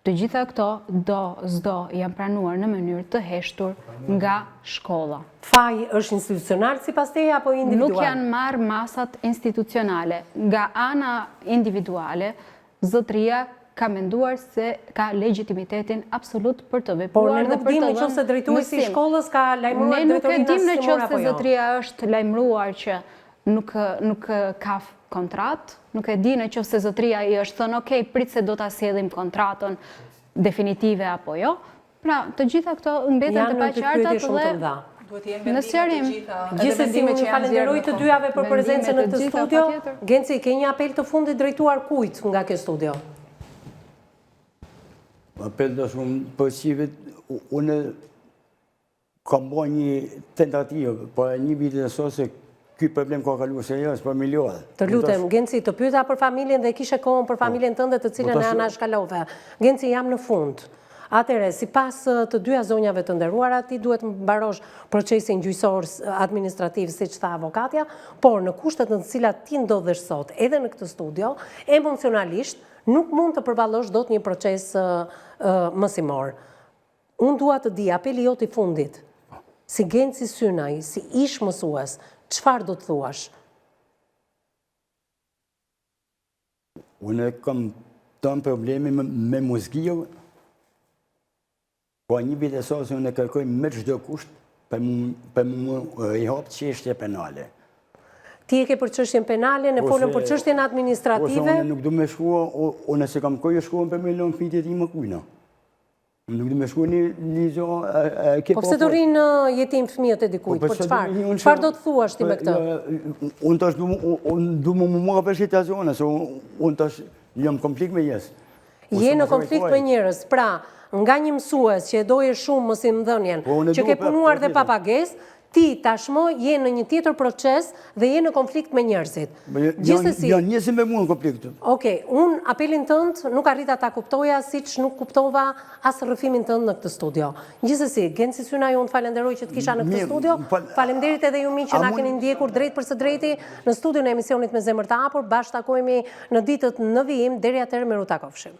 të gjitha këto do, s'do janë pranuar në mënyrë të heshtur nga shkolla. Faji është institucional sipas teje apo individual? Nuk janë marrë masat institucionale. Nga ana individuale, zotëria ka menduar se ka legjitimitetin absolut për të vepruar dhe për të dhënë mësim. Por ne nuk dimë në qoftë se drejtuesi i shkollës ka lajmëruar drejtorinë arsimore apo jo. Ne nuk e dimë në qoftë se zotëria është lajmëruar që nuk nuk ka kontratë, nuk e di në qoftë se zotëria i është thënë ok, prit se do ta sjellim kontratën definitive apo jo. Pra, të gjitha këto mbeten të paqarta dhe duhet të jenë në sqarim. Gjithsesi unë ju falenderoj të dyjave për prezencën në këtë studio. Genci, ke një apel të fundit drejtuar kujt nga kjo studio? Apel të shumë për qivit, unë Kam bo një tentativë, po e një vitit e sot se ky problem ka kalu serioz familjar. Të lutem, Genci, të pyeta për familjen dhe kishe kohën për po. familjen tënde të cilën po e anashkalove. Genci, jam në fund. Atëherë, sipas të dyja zonjave të nderuara, ti duhet të mbarosh procesin gjyqësor administrativ, siç tha avokatja, por në kushtet në të cilat ti ndodhesh sot, edhe në këtë studio, emocionalisht, nuk mund të përballosh dot një proces mësimor. Unë dua të di, apeli jot i fundit, si Genci Synaj, si ish mësues, çfarë do të thuash? Unë kam tanë probleme me m'u zgjidh, po një vit e sa se unë e kërkoj me çdo kusht për m'u rihap çështje penale. Ti e ke për çështjen penale, ne folëm për çështjen administrative. Ose unë nuk du me shkua, unë s'e kam kërë shkuan për me lënë fëmijët e ti më kujna. Nuk du me shku një një gjo, e ke Po pse do rrinë jetim fëmijët e dikujt, po, për çfarë? Çfarë do të thuash ti me këtë? Unë tash unë du më më marrë për situacione, se unë tash jam konflikt me njerëz. Je në konflikt me njerëz, pra, nga një mësues që e doje shumë mësimdhënien, po, që ke punuar dhe pa pagesë, Ti tashmë je në një tjetër proces dhe je në konflikt me njerëzit. Gjithsesi. Janë njerëzit me mua në konflikt. Okej, unë apelin tënd nuk arrita ta kuptoja siç nuk kuptova as rrëfimin tënd në këtë studio. Gjithsesi, Genci Synaj unë të falenderoj që të kisha në këtë studio. Faleminderit edhe ju miq që na keni ndjekur drejt për së drejti në studion e emisionit me zemër të hapur. Bashkë takohemi në ditët në vijim, deri atëherë mirutakofshim.